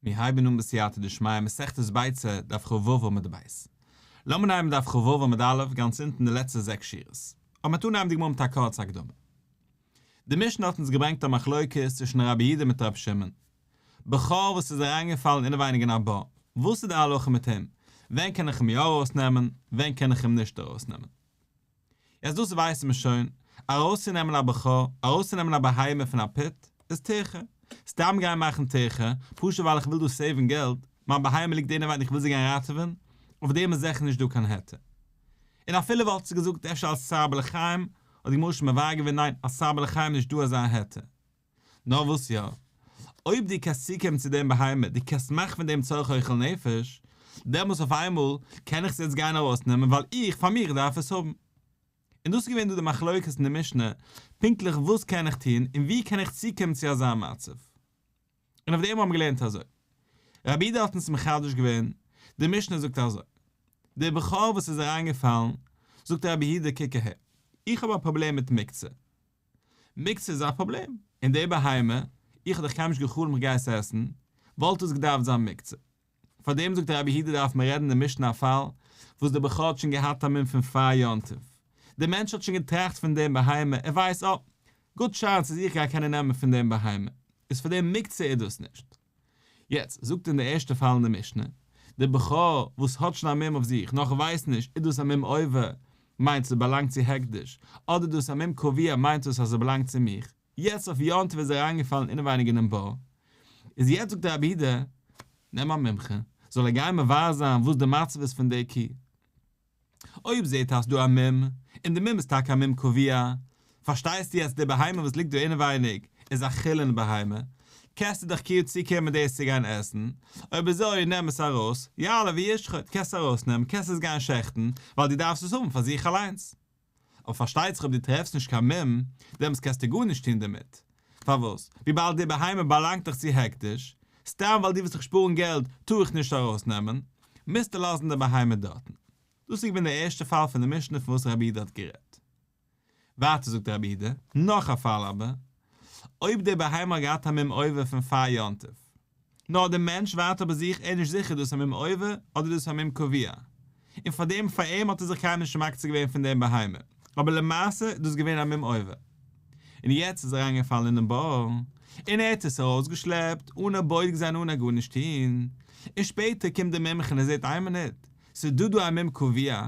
מיר הייבן אן בסייעתא דשמיא מסכת ביצה, דף כ"ו עמוד ב'. לאמיר אנהייבן דף כ"ו עמוד א', גאנץ אונטן די לעצטע זעקס שורות. אבער מ'וועט אנהייבן די גמרא מיט א קורצע הקדמה. די משנה האט אונז געברענגט א מחלוקת צווישן רבי יהודה מיט רבי שמעון. בכור וואס איז אריינגעפאלן אינעווייניג אין א בור, וואס איז די הלכה מיט אים? ווען קען איך אים יא ארויסנעמען, ווען קען איך אים נישט ארויסנעמען? יעצט דאס ווייסן מיר שוין, ארויסצונעמען א בכור, ארויסצונעמען א בהמה פון א pit, איז טירחה. סתם גיין מאכן טירחה, פשוט ווייל איך וויל דא save ן געלט, מיין בהמה ליגט אינעווייניג איך וויל זי גיין ראטעווען, אויף דעם איז זיכער נישט דא קיין היתר. און אפילו וואלטסטו געזאגט אפשר אלס צער בעלי חיים, האט די גמרא שוין מבאר געווען ניין, אלס צער בעלי חיים איז נישט דא אזא היתר. נאר וואס יא? אויב דו קענסט צוקומען צו דעם בהמה, דו קענסט מאכן פון דעם צורך אוכל נפש, דעמאלס אויף איינמאל קען איך עס יעצט גיין ארויסנעמען ווייל איך פאר מיך דארף עס האבן. און דאס איז געווען דא די מחלוקת אין די משנה, פונקטליך וואס קען איך טון און ווי קען איך צוקומען צו אזא מצב. און אויף דעם האבן מיר געלערנט אזוי. רבי יהודה האט אונז מחדש געווען, די משנה זאגט אזוי, דער בכור וואס איז אריינגעפאלן, זאגט רבי יהודה קוק אהער, איך האב א פראבלעם מיט מוקצה, מוקצה איז א פראבלעם, און די בהמה, איך האב דאך קיינמאל נישט גע'חלומ'ט איך גיי עס עסן, וואלט עס געדארפט זיין מוקצה. פאר דעם זאגט רבי יהודה דארף מען רעדן אין די משנה א פאל וואס דער בכור האט שוין געהאט א מום פון פאר יום טוב, דער מענטש האט שוין געטראכט פון דעם בהמה, ער ווייסט אה, good chance אז איך גיי קענען נעמען פון דעם בהמה, איז פאר דעם מוקצה איז דאס נישט. יעצט, זאגט אין די ערשטע פאל אין די משנה, דער בכור וואס האט שוין א מום אויף זיך, נאר כ'ווייס נישט, איז דאס א מום עובר, מיינט ס'באלאנגט צו הקדש, אדער דאס א מום קבוע מיינט דאס אז ס'באלאנגט צו מיך, יעצט אויף יום טוב איז ער אריינגעפאלן אינעווייניג אינעם בור, איז יעצט זאגט רבי יהודה, נעם א מומחה, זאל ער גיין מברר זיין וואס די מצב איז פון די קו. אויב זעהט אז דא א מום, און די מום איז טאקע א מום קבוע, פארשטייסטו יעצט די בהמה וואס ליגט דא אינעווייניג איז א חולין בהמה, קענסטו דאך כאילו צוקומען דאס צו גיין עסן, אויב אזוי נעם עס ארויס, יעלה וישחט, קענסט ארויסנעמען, קענסט עס גיין שעכטן, ווייל דו דארפסט עס האבן פאר זיך אליינס. אבער פארשטייט זיך אויב דו טרעפסט נישט קיין מום, דעמאלטס קענסטו גארנישט טון דערמיט. פארוואס? וויבאלד די בהמה באלאנגט דאך צו הקדש, סתם ווייל דו ווילסט זיך שפארן געלט טאר איך נישט ארויסנעמען, מוזטו לאזן די בהמה דארטן. דאס איז געווען דער ערשטער פאל פון די משנה פון וואס רבי יהודה האט גערעדט. ווייטער זאגט רבי יהודה, נאך א פאל אבער, אויב די בהמה האט געהאט א מום עובר פון פאר יום טוב, נאר דער מענטש ווארט אבער זיך ער איז נישט זיכער דאס א מום עובר אדער דאס א מום קבוע, און פאר דעם פאר אים האט ער זיך קיינמאל נישט מקצה געווען פון דעם בהמה, אבער למעשה איז דאס געווען א מום עובר. און יעצט איז ער אריינגעפאלן אינעם בור, און ער האט עס ארויסגעשלעפט אן א בודק זיין אן א גארנישט טון, און שפעטער קומט דער מומחה און ער זעט איין מינוט, ס'איז דא דא א מום קבוע,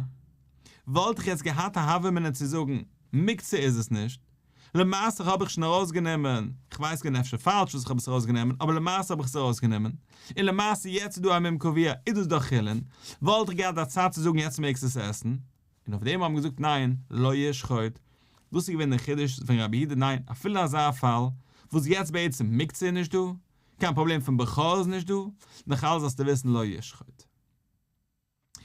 וואלט איך יעצט געהאט א הוה אמינא צו זאגן, מוקצה איז עס נישט, למעשה האב איך שוין ארויסגענומען, כ'ווייס געווען אפשר פאלש וואס איך האב עס ארויסגענומען, אבער למעשה האב איך עס ארויסגענומען, און למעשה יעצט איז דא א מום קבוע, איז דאס דאך חולין, וואלט איך געהאט א צד צו זאגן יעצט מעגסטו עס עסן, און אויף דעם האבן געזאגט ניין, לא ישחוט, דאס איז געווען דער חידוש פון רבי יהודה ניין, אפילו אין אזא פאל, וואס יעצט בעצם מוקצה איז נישט דא, קיין פראבלעם פון בכור איז נישט דא, נאך אלס זאלסטו וויסן לא ישחוט.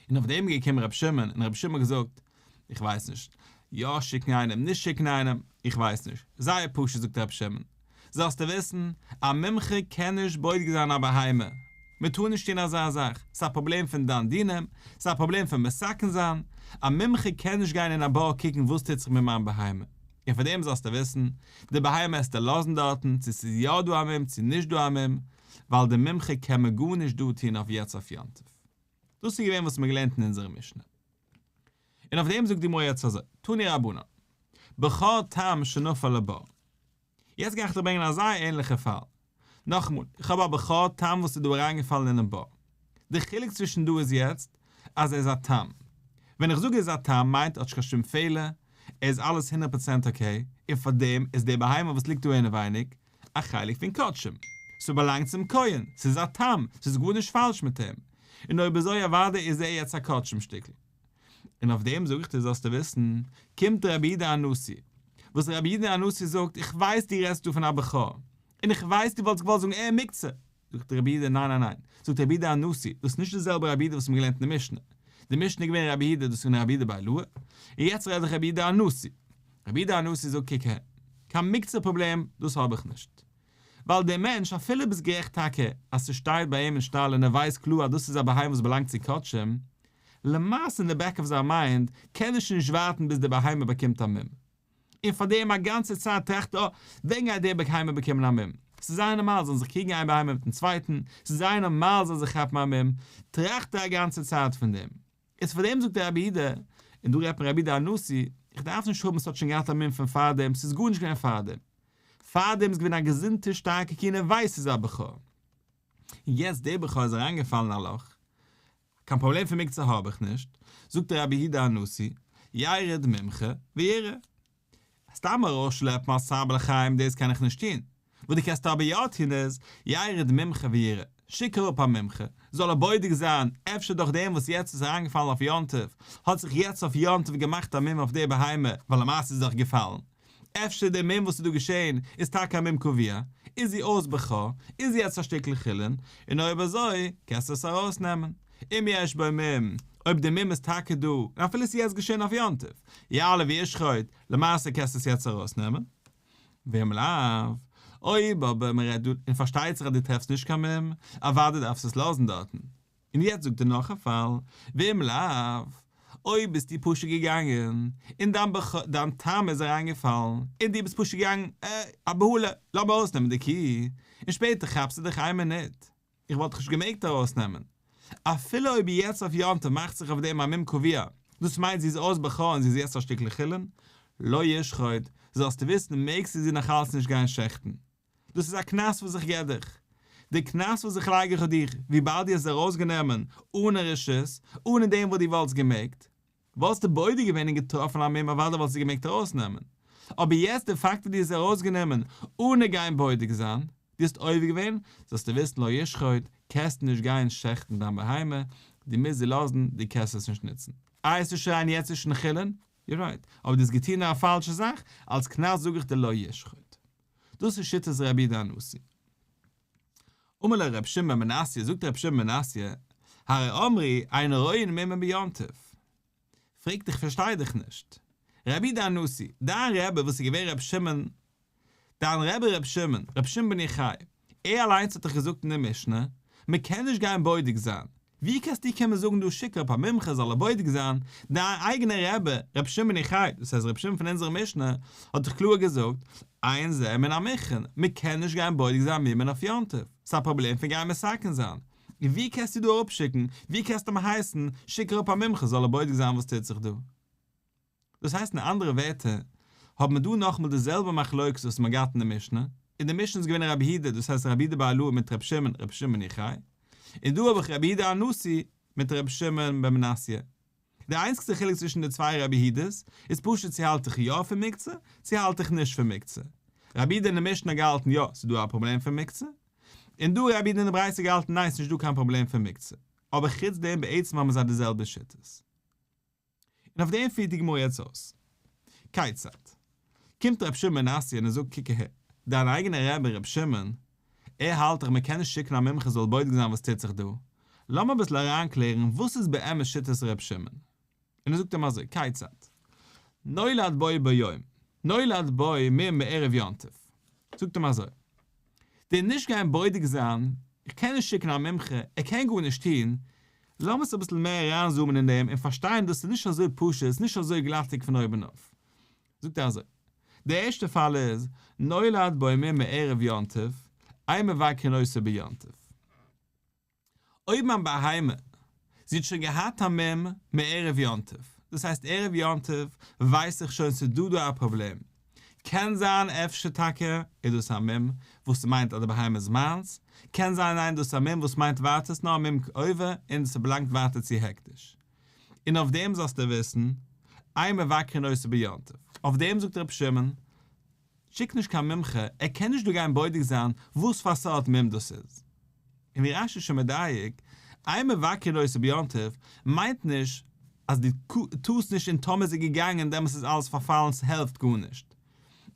און אויף דעם איז געקומען רבי שמעון, און רבי שמעון האט געזאגט, איך ווייס נישט, יא שיקן איינעם, נישט שיקן איינעם, איך ווייס נישט, זייער פשוט זאגט רבי שמעון, זאלסטו וויסן, א מומחה קען נישט בודק זיין א בהמה, מען טאר נישט טון אזא זאך, ס'איז א פראבלעם פון דן דינים, ס'איז א פראבלעם פון מסכן זיין, א מומחה קען נישט גיין אין א בור קוקן וואס טוט זיך מיט מיין בהמה, און פאר דעם זאלסטו וויסן, די בהמה עסטו לאזן דארטן, צו ס'איז יא דא א מום צו נישט דא א מום, ווייל די מומחה קען מען גארנישט דא טון אויף יעצט אויף יום טוב. דאס איז געווען וואס מ'האט געלערנט אין אונזערע משנה. און אויף דעם זאגט די גמרא יעצט אזוי, תנו רבנן, בכור תם שנפל לבור. יעצט גיי איך דיר ברענגען א זייער ענליכע פאל. נאכאמאל, איך האב א בכור תם וואס איז דא אריינגעפאלן אינעם בור. די חילוק צווישן דא איז יעצט, אז ער איז א תם. ווען איך זאג ער איז א תם מיינט ער האט נישט קיין שום פעלער, ער איז אלעס הונדרעט פראצענט okay, און פארדעם איז די בהמה וואס ליגט דא אינעווייניג, א חלק פון קדשים. ס'באלאנגט צום כהן, ס'איז א תם, ס'איז גארנישט פאלש מיט אים. און אויב אזוי אוודאי איז ער יעצט א קדשים שטיקל. און אויף דעם זאג איך דיר זאלסטו וויסן, קומט רבי יהודה הנשיא, וואס רבי יהודה הנשיא זאגט, איך ווייס דו רעדסט דא פון א בכור, און איך ווייס דו וואלטסט געוואלט זאגן ער מוקצה, זאגט רבי יהודה ניין ניין ניין, זאגט רבי יהודה הנשיא, דאס איז נישט די זעלבע רבי יהודה וואס מ'האט געלערנט אין די משנה, די משנה איז געווען רבי יהודה דאס איז געווען רבי יהודה בר אילעאי, און יעצט רעד איך רבי יהודה הנשיא, רבי יהודה הנשיא זאגט קוק הער, קיין מוקצה פראבלעם דאס האב איך נישט, ווייל דער מענטש אפילו ביסט גערעכט טאקע אז ס'שטייט ביי אים אין שטאל און ער ווייסט קלאר אז דאס איז א בהמה וואס באלאנגט צו קדשים, למעשה אין די back of זיין mind קען ער שוין נישט ווארטן ביז די בהמה באקומט א מום. און פאר דעם א גאנצע צייט טראכט ער, ווען גייט דער בהמה באקומען א מום? ס'איז זייער נארמאל זאלן זיך קריגן איין בהמה מיטן צווייטן, ס'איז זייער נארמאל זאל זיך כאפן א מום, טראכט ער א גאנצע צייט פון דעם. איז פאר דעם זאגט דער רבי יהודה, און דא רעדט מען רבי יהודה הנשיא, איך דארף נישט האבן ס'האט שוין געהאט א מום פון פארדעם, ס'איז גארנישט געווען פארדעם. פארדעם איז געווען א געזונטע שטארקע קו און ער ווייסט ס'איז א בכור. און יעצט דער בכור איז אריינגעפאלן אין א לאך, קיין פראבלעם פון מוקצה האב איך נישט, זאגט דער רבי יהודה הנשיא, ירד מומחה ויראה. סתם ארויסשלעפן אלס צער בעלי חיים דאס קען איך נישט טון, וואס דו קענסט אבער יא טון איז, ירד מומחה ויראה, שיק אראפ א מומחה, זאל ער בודק זיין, אפשר דורך דעם וואס יעצט איז אריינגעפאלן אויף יום טוב, האט זיך יעצט אויף יום טוב געמאכט א מום אויף די בהמה, ווייל למעשה איז דאך געפאלן. אפשר די מום וואס איז דא געשען איז טאקע א מום קבוע, איז זי אויס בכור, איז זי יעצט א שטיקל חולין, און אויב אזוי קענסטו עס ארויסנעמען. אם יש בו מום, אויב די מום איז טאקע דא, און אפילו עס איז יעצט געשען אויף יום טוב, יעלה וישחוט, למעשה קענסטו עס יעצט ארויסנעמען. ואם לאו, אויב אבער מען רעדט דא, און פארשטייט זיך אז דו טרעפסט נישט קיין מום, אוודאי דארפסטו עס לאזן דארטן. און יעצט זאגט ער נאך א פאל, ואם לאו, אויב ביסטו פשוט געגאנגען, און דיין דיין תם איז אריינגעפאלן, און דו ביסט פשוט געגאנגען, אה, א בהלה, לאמיר ארויסנעמען די קי, און שפעטער כאפסטו דיך איין מינוט, איך וואלט דיך נישט געמעגט ארויסנעמען. אפילו אויב יעצט אויף יום טוב מאכט זיך אויף דעם א מום קבוע, דאס מיינט זי איז אויס בכור און זי איז יעצט א שטיקל חולין, לא ישחוט, זאלסטו וויסן מעגסטו זי נאכאלץ נישט גיין שעכטן. דאס איז א קנס וואס איך געב דיך. די קנס וואס איך לייג איך אויף דיך וויבאלד דו האסט ארויסגענומען אנע רשות, אנע דעם וואס דו וואלטסט געמעגט. וואלסטו בודק געווען און געטראפן א מום אוודאי וואלסטו געמעגט ארויסנעמען. אבער יעצט די פאקט אז דו האסט ארויסגענומען אנע גיין בודק זיין, דו האסט עובר געווען, זאלסטו וויסן לא ישחוט, קענסט נישט גיין שעכטן דיין בהמה, דו מוזט זי לאזן, דו קענסט עס נישט נוצן. איי וועסטו שרייען יעצט איז שוין חולין? You're right. אבער דו האסט געטון א פאלשע זאך, אלס קנס זאג איך דיר לא ישחוט. דאס איז שיטת רבי יהודה הנשיא. אמר לו רבי שמעון בן מנסיא, זאגט רבי שמעון בן מנסיא, הרי אמרו אין רואין מומין ביום טוב. פרעגט איך פארשטיי דיך נישט. רבי יהודה הנשיא, דיין רבי וואס איז געווען רבי שמעון, דיין רבי רבי שמעון, רבי שמעון בן יוחאי, ער אליינס האט דאך געזאגט אין די משנה, מען קען נישט גיין בודק זיין, ווי קענסטו קומען זאגן דא שיק אראפ א מומחה זאל ער בודק זיין, דיין אייגענער רבי, רבי שמעון בן יוחאי, דאס הייסט רבי שמעון פון אונזערע משנה, האט דאך קלאר געזאגט, אין זה מן המוכן, מען קען נישט גיין בודק זיין מומין אויף יום טוב, ס'איז א פראבלעם פון גיין מתקן זיין, און ווי קענסטו דא אראפשיקן, ווי קענסטו אים הייסן, שיק אראפ א מומחה זאל ער בודק זיין וואס טוט זיך דא. דאס הייסט אין אנדערע ווערטער, האבן מיר דא נאכאמאל די זעלבע מחלוקת וואס מ'האט געהאט אין די משנה, אין די משנה איז געווען רבי יהודה, דאס הייסט רבי יהודה בר אלעאי מיט רבי שמעון, רבי שמעון בן יוחאי, און דא האב איך רבי יהודה הנשיא מיט רבי שמעון בן מנסיא. די איינציגסטע חילוק צווישן די צוויי רבי יהודה'ס איז פשוט צו האלט איך יא פון מוקצה, צו האלט איך נישט פון מוקצה. רבי יהודה אין די משנה האט געהאלטן יא, ס'איז דא א פראבלעם פון מוקצה, און דא רבי יהודה אין די ברייתא האט געהאלטן ניין ס'איז נישט דא קיין פראבלעם פון מוקצה. אבער חוץ דעם בעצם האבן זיי די זעלבע שיטות. און אויף דעם פירט די גמרא יעצט אויס. כיצד? קומט רבי שמעון בן מנסיא און ער זאגט קוק אהער, דיין אייגענער רבי רבי שמעון, ער האלט דאך מען קען נישט שיקן א מומחה זאל בודק זיין וואס טוט זיך דא, לאמיר אביסל אריינקלערן וואס איז באמת שיטת רבי שמעון. און ער זאגט אים אזוי, כיצד? נולד בו ביום, נולד בו מום מערב יום טוב. זאגט אים אזוי, די נישט גיין בודק זיין, איך קען נישט שיקן א מומחה, ער קען גארנישט טון, לאמיר עס אביסל מער אריינזומען אין דעם און פארשטיין דאס איז נישט אזוי פשוט, עס איז נישט אזוי גלאטיג פון אויבן אויף. זאגט ער אזוי, די ערשטע פאל איז, נולד בו מום מערב יום טוב, אין מבקרין אותו ביום טוב. אויב מיין בהמה, זי האט שוין געהאט א מום מערב יום טוב, דאס הייסט ערב יום טוב ווייס איך שוין ס'איז דא דא א פראבלעם, קען זיין אפשר טאקע איז דאס א מום וואס מיינט אז די בהמה איז מיינס, קען זיין ניין דאס איז א מום וואס מיינט ווייטער ס'איז נאר א מום עובר און ס'באלאנגט ווייטער צו הקדש. און אויף דעם זאלסטו וויסן, אין מבקרין אותו ביום טוב. אויף דעם זאגט רבי שמעון, שיק נישט קיין מומחה, ער קען נישט דא גיין בודק זיין וואס פאר סארט מום דאס איז. און ווי רש"י איז שוין מדייק, אין מבקרין אותו ביום טוב מיינט נישט אז דו טארסט נישט און טאמער איז ער געגאנגען דעמאלס איז אלעס פארפאלן ס'העלפט גארנישט.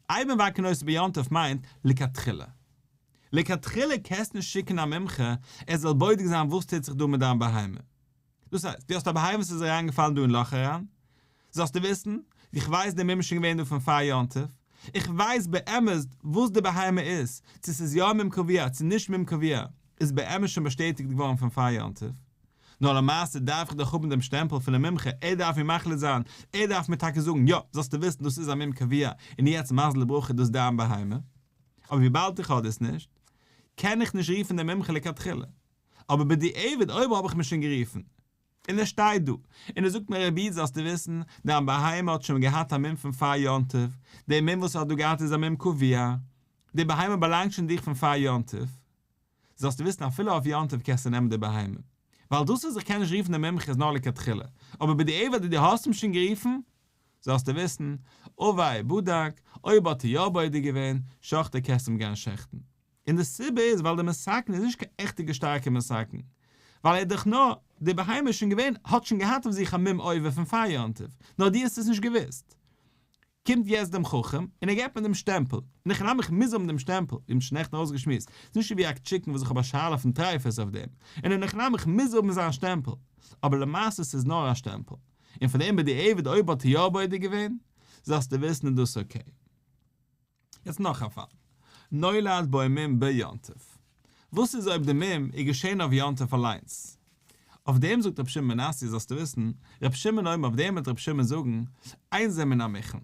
אין מבקרין אותו ביום טוב מיינט לכתחילה. לכתחילה קענסט נישט שיקן א מומחה ער זאל בודק זיין וואס טוט זיך דא מיט דיין בהמה. דאס הייסט, דו האסט א בהמה וואס איז אריינגעפאלן דא אין לאך אריין, זאלסטו וויסן, איך ווייס די מום איז שוין געווען דא פון פאר יום טוב, איך ווייס באמת וואס די בהמה איז, צו ס'איז יא מום קבוע צו נישט מום קבוע, איז באמת שוין באשטעטיגט געווארן פון פאר יום טוב. נאר למעשה דארף איך דאך האבן דעם שטעמפל פונעם מומחה, ער דארף מיר מחליט זיין, ער דארף מיר טאקע זאגן, יא, זאלסטו וויסן דאס איז א מום קבוע, און יעצט מזל וברכה דאס דיין בהמה. אבער וויבאלד איך האב דאס נישט. קען איך נישט רופן דעם מומחה לכתחילה. אבער בדיעבד אויב האב איך אים שוין גערופן, און ער שטייט דא, און ער זאגט מיר רבי איד זאלסטו וויסן, דיין בהמה האט שוין געהאט א מום פון פאר יום טוב, דער מום וואס ער האט דא געהאט איז א מום קבוע, די בהמה באלאנגט שוין דיך פון פאר יום טוב, זאלסטו וויסן אפילו אויף יום טוב קענסטו נעמען די בהמה, ווייל דאס אז איך קען נישט רופן דעם מומחה איז נאר לכתחילה, אבער בדיעבד אז דו האסט אים שוין גערופן, זאלסטו וויסן, עבר ובדק, אויב האט ער יא בודק געווען, שחטיה קענסטו אים גיין שעכטן. און די סיבה איז ווייל דער מתקן איז נישט קיין עכטיגע שטארקע מתקן, ווייל ער איז דאך נאר, די בהמה איז שוין געווען, האט שוין געהאט אויף זיך א מום עובר פון פאר יום טוב, נאר דו האסט עס נישט געוואוסט. קומט יעצט דעם חכם און ער געבט מיר דעם שטעמפל, און איך נעם איך מוז האבן דעם שטעמפל, ווי מ'האט שוין נעכטן אויסגעשמועסט, ס'איז נישט ווי א chicken וואס איך האב א שאלה פון טרייפות אויף דעם, און אין הכי נמי איך מוז האבן זיין שטעמפל, אבער למעשה ס'איז נאר א שטעמפל, און פאר דעם בדיעבד אויב האט ער יא בודק געווען, זאלסטו וויסן איז דאס okay. יעצט נאך א פאל. נולד בו מום ביום טוב. וואס איז אויב די מום איז געשען אויף יום טוב אליינס? אויף דעם זאגט רבי שמעון בן מנסיא זאלסטו וויסן, רבי שמעון אומר אויף דעם וועט רבי שמעון זאגן, אין זה מן המוכן.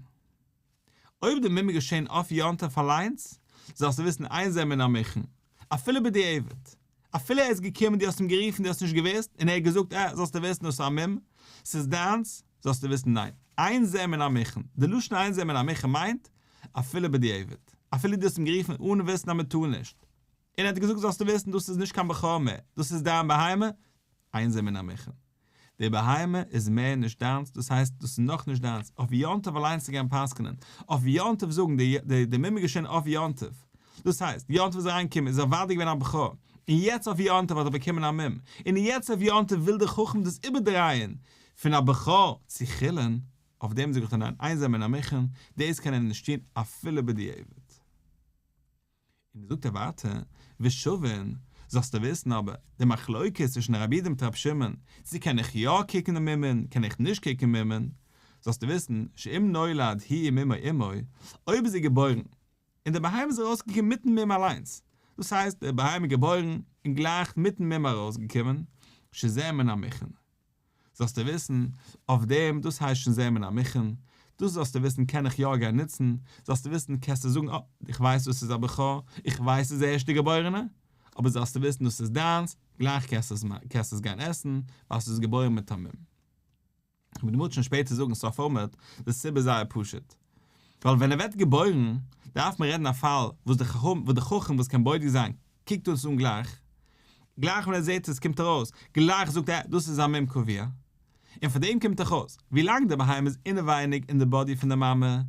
אויב די מום איז געשען אויף יום טוב אליינס, זאלסטו וויסן אין זה מן המוכן, אפילו בדיעבד. אפילו ער איז געקומען דו האסט אים גערופן דו האסט נישט געוואוסט און ער האט געזאגט אה זאלסטו וויסן דאס איז א מום, ס'איז דיינס, זאלסטו וויסן ניין, אין זה מן המוכן, די לשון אין זה מן המוכן מיינט אפילו בדיעבד, אפילו דו האסט אים גערופן אן וויסן אז מען טאר נישט, און ער האט געזאגט זאלסטו וויסן דאס איז נישט קיין בכור מער, דאס איז דיין בהמה, אין זה מן המוכן. די בהמה איז מער נישט דיינס, דאס הייסט דאס איז נאך נישט דיינס, אויף יום טוב אליינס צו גיין פסק'נען, אויף יום טוב זאגן די די די מום איז געשען אויף יום טוב, דאס הייסט, יום טוב איז אריינגעקומען איז אוודאי געווען א בכור, און יעצט אויף יום טוב האט ער באקומען א מום, און יעצט אויף יום טוב וויל דער חכם דאס איבערדרייען פון א בכור צו חולין, אויף דעם זאג איך דיר ניין, אין זה מן המוכן, דאס קען ער נישט טון אפילו בדיעבד. און זאגט ער ווייטער, ושווין, זאלסטו וויסן אבער, די מחלוקת צווישן רבי יהודה מיט רבי שמעון, צו קען איך יא קוקן די מומין, קען איך נישט קוקן מומין, זאלסטו וויסן, שאם נולד הוא ומומו עמו, אויב איז ער געבוירן, און די בהמה איז ארויסגעקומען מיטן מום אליינס, דאס הייסט, די בהמה איז געבוירן, און גלייך מיטן מום ארויסגעקומען, שזה מן המוכן. זאלסטו וויסן, אויף דעם, דאס הייסט שוין זה מן המוכן, דאס זאלסטו וויסן קען איך יא גיין נוצן, זאלסטו וויסן קענסטו זאגן אה, איך ווייס דאס איז א בכור, איך ווייס ס'איז די ערשטע געבוירענע, אבער זאלסטו וויסן דאס איז דיינס, גלייך קענסטו עס קענסטו עס גיין עסן, ווייל ס'איז געבוירן מיט א מום. אבער די מוט שוין שפעטער זאגן סוף עמוד, די סיבה איז זייער פשוט. ווייל ווען ער ווערט געבוירן, דארף מען רעדן א פאל וואס די חכם וואס די חכם וואס קען בודק זיין קוקט אונז אן גלייך, גלייך ווען ער זעט עס קומט ארויס, גלייך זאגט ער דאס איז א מום קבוע. און פאר דעם קומט דאך אויס, ווי לאנג די בהמה איז אינעווייניג אין די body פון די מאמע,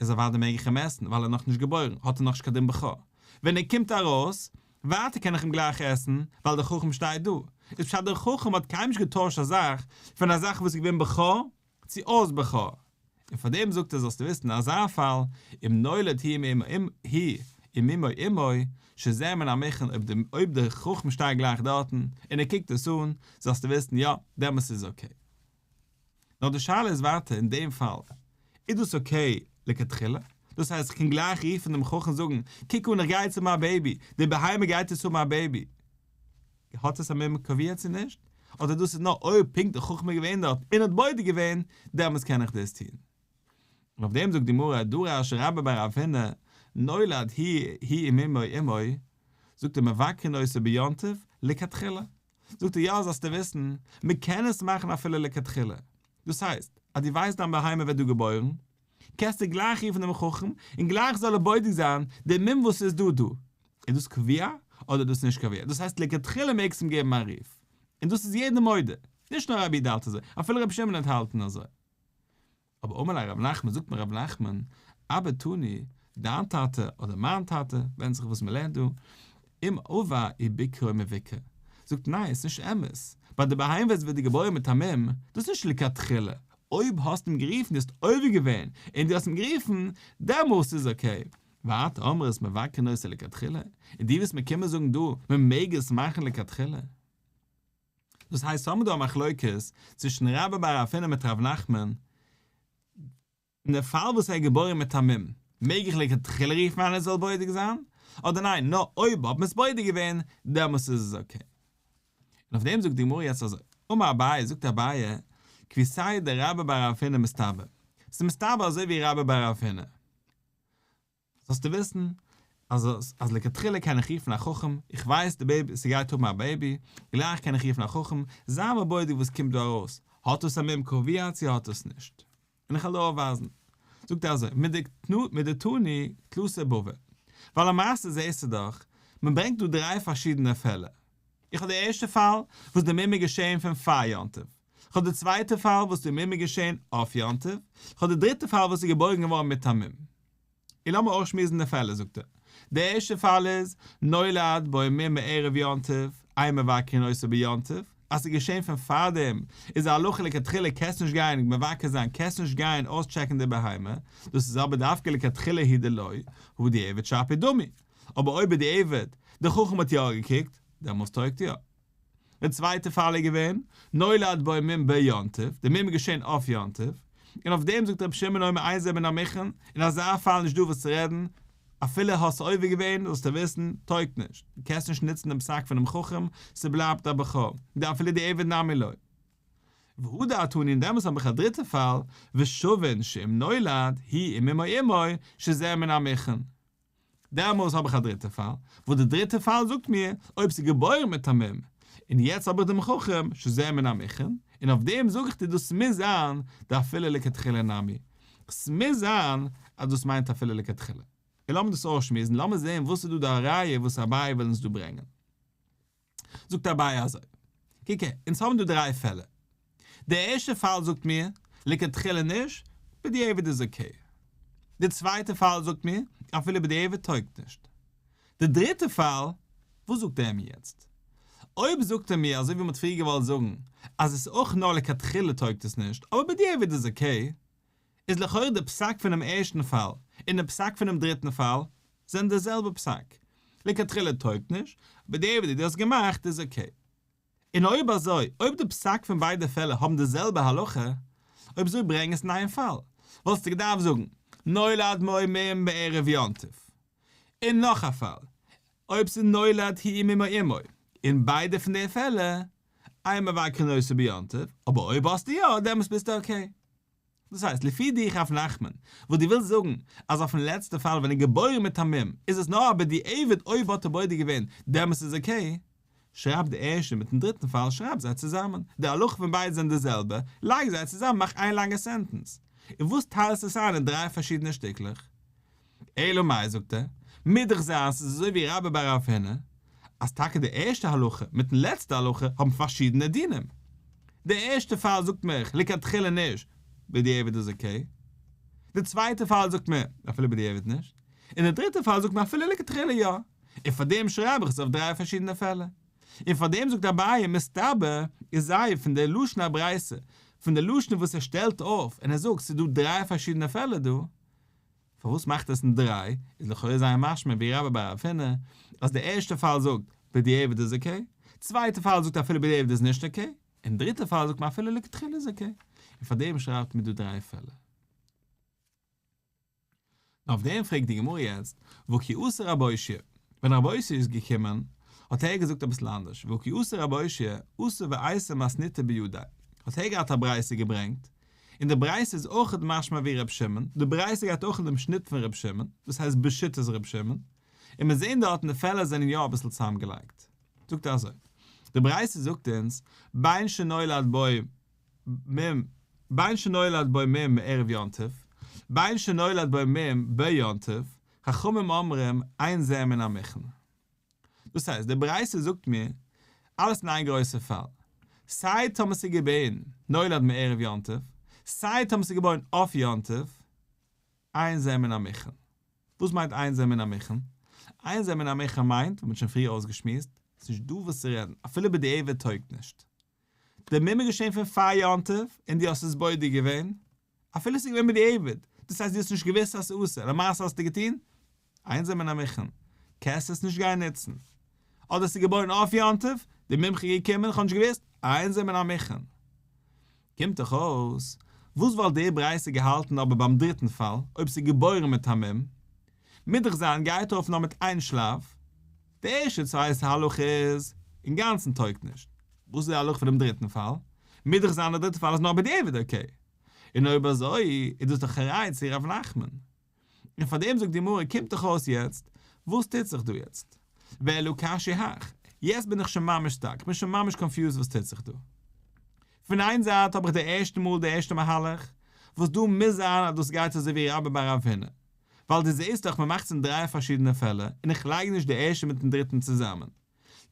איז אוודאי מעג איך אים עסן, ווייל ער איז נאכנישט געבוירן, האט ער נאכנישט קיין דין בכור. ווען ער קומט ארויס, ווייטער קען איך אים גלייך עסן, ווייל דער חכם שטייט דא. איז פשט דער חכם האט קיינמאל נישט געטוישט א זאך, פון א זאך וואס איז געווען בכור, צו אויס בכור. און פאר דעם זאגט ער זאלסטו וויסן אין אזא פאל, אם נולד הוא ומומו עמו, שזה מן המוכן אויב די אויב דער חכם שטייט גלייך דארטן, און ער קוקט עס אן, זאלסטו וויסן יא, דעמאלס איז okay. נאר די שאלה איז ווייטער אין דעם פאל, איז דאס okay לכתחילה? דאס הייסט איך קען גלייך רופן דעם חכם זאגן, קוק אן איך גיי יעצט האבן א baby, די בהמה גייט יעצט האבן א baby. האט עס א מום קבוע צו נישט? אדער דאס איז נאר אויב פונקט די חכם איז געווען דארט און האט בודק געווען, דעמאלטס קען איך דאס טון. און אויף דעם זאגט די גמרא, דרש רבה בר רב הונא, נולד הוא ומומו עמו, זאגט ער מבקרין אותו ביום טוב לכתחילה. זאגט ער יא זאלסטו וויסן, מען קען עס מאכן אפילו לכתחילה. דאס הייסט, אז דו ווייסט דיין בהמה ווערט דא געבוירן, קענסטו גלייך רופן דעם חכם און גלייך זאל ער בודק זיין די מום וואס איז דא דא, איז דאס קבוע אדער דאס נישט קבוע, דאס הייסט לכתחילה מעגסט אים געבן א רוף, און דאס איז יעדער מודה, נישט נאר רבי יהודה האלט אזוי, אפילו רבי שמעון האט האלטן אזוי. אבער אמר ליה רב נחמן, זאגט מיר רב נחמן, אבא תני, דיין טאטע אדער מיין טאטע, ווענדט זיך וואס מען לערנט דא, אם עבר וביקרו מבוקר, זאגט ניין עס איז נישט אמת, ביי די בהמה וואס ווערט געבוירן מיט א מום, דאס איז נישט לכתחילה, אויב האסט אים גערופן, דו האסט עובר געווען און דו האסט אים גערופן, דעמאלסט איז okay. ואת אמרת מבקרין אותו לכתחילה, און דו ווילסט מיר קומען זאגן דא מען מעג עס מאכן לכתחילה? דאס הייסט האבן מיר דא א מחלוקת צווישן רבה בר רב הונא מיט ר' נחמן, אין די פאל וואס ער איז געבוירן מיט א מום, מעג איך לכתחילה רופן איינער זאל בודק זיין, אדער ניין, נאר אויב האט מען עס בודק געווען, דעמאלס איז עס okay. און אויף דעם זאגט די גמרא יעצט אזוי, אמר אביי, זאגט אביי, כוותיה דרבה בר רב הונא מסתברא, ס'איז מסתבר אזוי ווי רבה בר רב הונא. זאלסטו וויסן. אז אז לכתחילה קען איך רופן א חכם, איך ווייס די בעיבי ס'גייט האבן א בעיבי, גלייך קען איך רופן א חכם, זיי מיר בודק וואס קומט דא ארויס, האט עס א מום קבוע צו האט עס נישט? און איך וועל דיר אויפווייזן. זאגט ער אזוי, מדתני תלתא בבי, ווייל למעשה זעסטו דאך, מען ברענגט דא דריי פארשידענע פעלער. איך האב די ערשטע פאל וואס די מום איז געשען פון פאר יום טוב, איך האב די צווייטע פאל וואס די מום איז געשען אויף יום טוב, איך האב די דריטע פאל וואס איז געבוירן געווארן מיט א מום. און לאמיר אויסשמועסן די פעלער זאגט ער, די ערשטע פאל איז, נולד בו מום מערב יום טוב, אין מבקרין אותו ביום טוב, אז ס'איז געשען פון פארדעם, איז א הלכה לכתחילה קענסט נישט גיין מבקר זיין קענסט נישט גיין אויסטשעקן די בהמה, דאס איז אבער דווקא לכתחילה הוא דלא, הא בדיעבד שפיר דמי, אבער אויב בדיעבד, די חכם האט יא געקוקט, דעמאלס טויגט יא. די צווייטע פאל איז געווען, נולד בו מום ביום טוב, די מום איז געשען אויף יום טוב, און אויף דעם זאגט רבי שמעון אומר אין זה מן המוכן, אין אזא פאל נישט דא וואס צו רעדן, אפילו האסט עובר געווען זאלסטו וויסן, טויגט נישט, דו קענסט נישט נוצן דעם פסק פונעם חכם, ס'בלייבט א בכור, דאפילו בדיעבד נמי לא. והדר תני און דעמאלס האב איך א דריטע פאל, ושוין שאם נולד, הוא ומומו עמו, שזה מן המוכן. דעמאלס האב איך א דריטע פאל, וואס די דריטע פאל זאגט מיר, אויב ס'איז געבוירן מיט א מום, און יעצט האב איך דעם חכם, שזה מן המוכן, און אויף דעם זאג איך דיר דאס מוז זיין דאפילו לכתחילה נמי. ס'מוז זיין אז דאס מיינט אפילו לכתחילה. און לאמיר דאס אויסשמועסן, לאמיר זען וואס איז דא די ראיה וואס אביי וויל אונז דא ברענגען. זאגט אביי אזוי, קוק הער, אונז האבן דא דריי פעלער. די ערשטע פאל זאגט מיר, לכתחילה נישט, בדיעבד איז okay. די צווייטע פאל זאגט מיר, אפילו בדיעבד טויגט נישט. די דריטע פאל, וואס זאגט ער מיר יעצט? אויב זאגט ער מיר אזוי ווי מ'האט פריער געוואלט זאגן, אז עס איז אויך נאר לכתחילה טויגט עס נישט, אבער בדיעבד איז okay, איז לכאורה די פסק פונעם ערשטן פאל און די פסק פונעם דריטן פאל זענען די זעלבע פסק, לכתחילה טויגט נישט, בדיעבד דו האסט געמאכט איז okay. און אויב אזוי, אויב די פסק פון ביידע פעלער האבן די זעלבע הלכה, אויב אזוי ברענג עס אין איין פאל, וואלסטו געדארפט זאגן, נולד בו מום בערב יום טוב. און נאך א פאל, אויב ס'איז נולד הוא ומומו עמו, אין ביידע פון די פעלער, אין מבקרין אותו ביום טוב, אבער אויב האסטו יא, דעמאלטס ביסטו okay. דאס הייסט, לפי דיך רב נחמן, וואס דו ווילסט זאגן, אז אויפן לעצטע פאל ווען ער איז געבוירן מיט א מום, איז עס נאר א בדיעבד אויב האט ער בודק געווען, דעמאלטס איז okay. שרייב די ערשטע מיטן דריטן פאל שרייב זיי צוזאמען, די הלכה פון ביידע זענען די זעלבע, לייג זיי צוזאמען מאך איין לאנגע sentence. און וואס טיילסט עס איין אין דריי פארשידענע שטיקלעך? אלא מאי זאגט ער, מוז דאך זיין ס'איז אזוי ווי רבה בר רב הונא, אז טאקע די ערשטע הלכה מיטן לעצטע הלכה האבן פארשידענע דינים. די ערשטע פאל זאגט מיך לכתחילה נישט, בדיעבד איז okay. די צווייטע פאל זאגט מיר אפילו בדיעבד נישט. און די דריטע פאל זאגט מיר אפילו לכתחילה יא. און פארדעם שרייב איך עס אויף דריי פארשידענע פעלער. און פארדעם זאגט אביי מסתבר איז זייער פון די לשון הברייתא, פון די לשון וואס ער שטעלט אויף און ער זאגט ס'איז דא דריי פארשידענע פעלער דא, פארוואס מאכט עס אין דריי, איז לכאורה זייער משמע ווי רבה בר רב הונא, אז די ערשטע פאל זאגט בדיעבד איז okay, צווייטע פאל זאגט אפילו בדיעבד איז נישט okay, און דריטע פאל זאגט מען אפילו לכתחילה איז okay, און פארדעם שרייבט מען דא דריי פעלער. און אויף דעם פרעגט די גמרא יעצט, והא כי אתא רב אושעיא, ווען רב אושעיא איז געקומען, האט ער געזאגט אביסל אנדערש, והא כי אתא רב אושעיא, אתא ואייתי מתניתא בידיה, האט ער געהאט א ברייתא געברענגט, און די ברייתא איז אויכעט משמע ווי ר' שמעון, די ברייתא גייט אויך אין דעם שניט פון ר' שמעון, דאס הייסט בשיטת ר' שמעון, און מיר זעהן דארטן די פעלער זענען יא אביסל צוזאמגעלייגט. זאגט ער אזוי, די ברייתא זאגט אונז, בין שנולד בו מום, בין שנולד בו מום מערב יום טוב, בין שנולד בו מום ביום טוב, חכמים אומרים אין זה מן המוכן. דאס הייסט, די ברייתא זאגט מיר אלעס אין איין גרויסע פאל. סיי טאמער ס'איז געבוירן נולד מערב יום טוב, סיי טאמער ס'איז געבוירן אויף יום טוב, אין זה מן המוכן. וואס מיינט אין זה מן המוכן? אין זה מן המוכן מיינט, ווי מ'האט שוין פריער אויסגעשמועסט, ס'איז נישט דא וואס צו רעדן, אפילו בדיעבד טויגט נישט. די מום איז געשען פון פאר יום טוב און דו האסט עס בודק געווען, אפילו ס'איז געווען בדיעבד, דאס הייסט דו האסט נישט געוואוסט אז ס'איז אסור, למעשה האסטו געטון, אין זה מן המוכן, קענסט עס נישט גיין נוצן. אדער ס'איז געבוירן אויף יום טוב, די מומחה איז געקומען, איך האב נישט געוואוסט, אין זה מן המוכן. קומט דאך אויס, וואס וואלט די ברייתא געהאלטן אבער ביים דריטן פאל, אויב ס'איז געבוירן מיט א מום? מוז דאך זיין גייט ארויף נאר מיט איין שלב, די ערשטע צווייטע הלכה איז, אינגאנצן טויגט נישט. וואס איז די הלכה פונעם דריטן פאל? מוז דאך זיין די דריטע פאל איז נאר בדיעבד okay. און אויב אזוי איז דאס דאך א ראיה צו ר' נחמן. און פאר דעם זאגט די גמרא קומט דאך אויס יעצט. וואס טוט זיך דא יעצט? ואלא קשיא הך, יעצט בין איך שוין ממש stuck, כ'בין שוין ממש confused וואס טוט זיך דא. פון איין זייט האב איך די ערשטע מאל די ערשטע מהלך, וואס דא מוז זיין אז דאס גייט אזוי ווי רבה בר רב הונא, ווייל דו זעסט דאך מ'מאכט עס אין דריי פארשידענע פעלער און איך לייג נישט די ערשטע מיטן דריטן צוזאמען.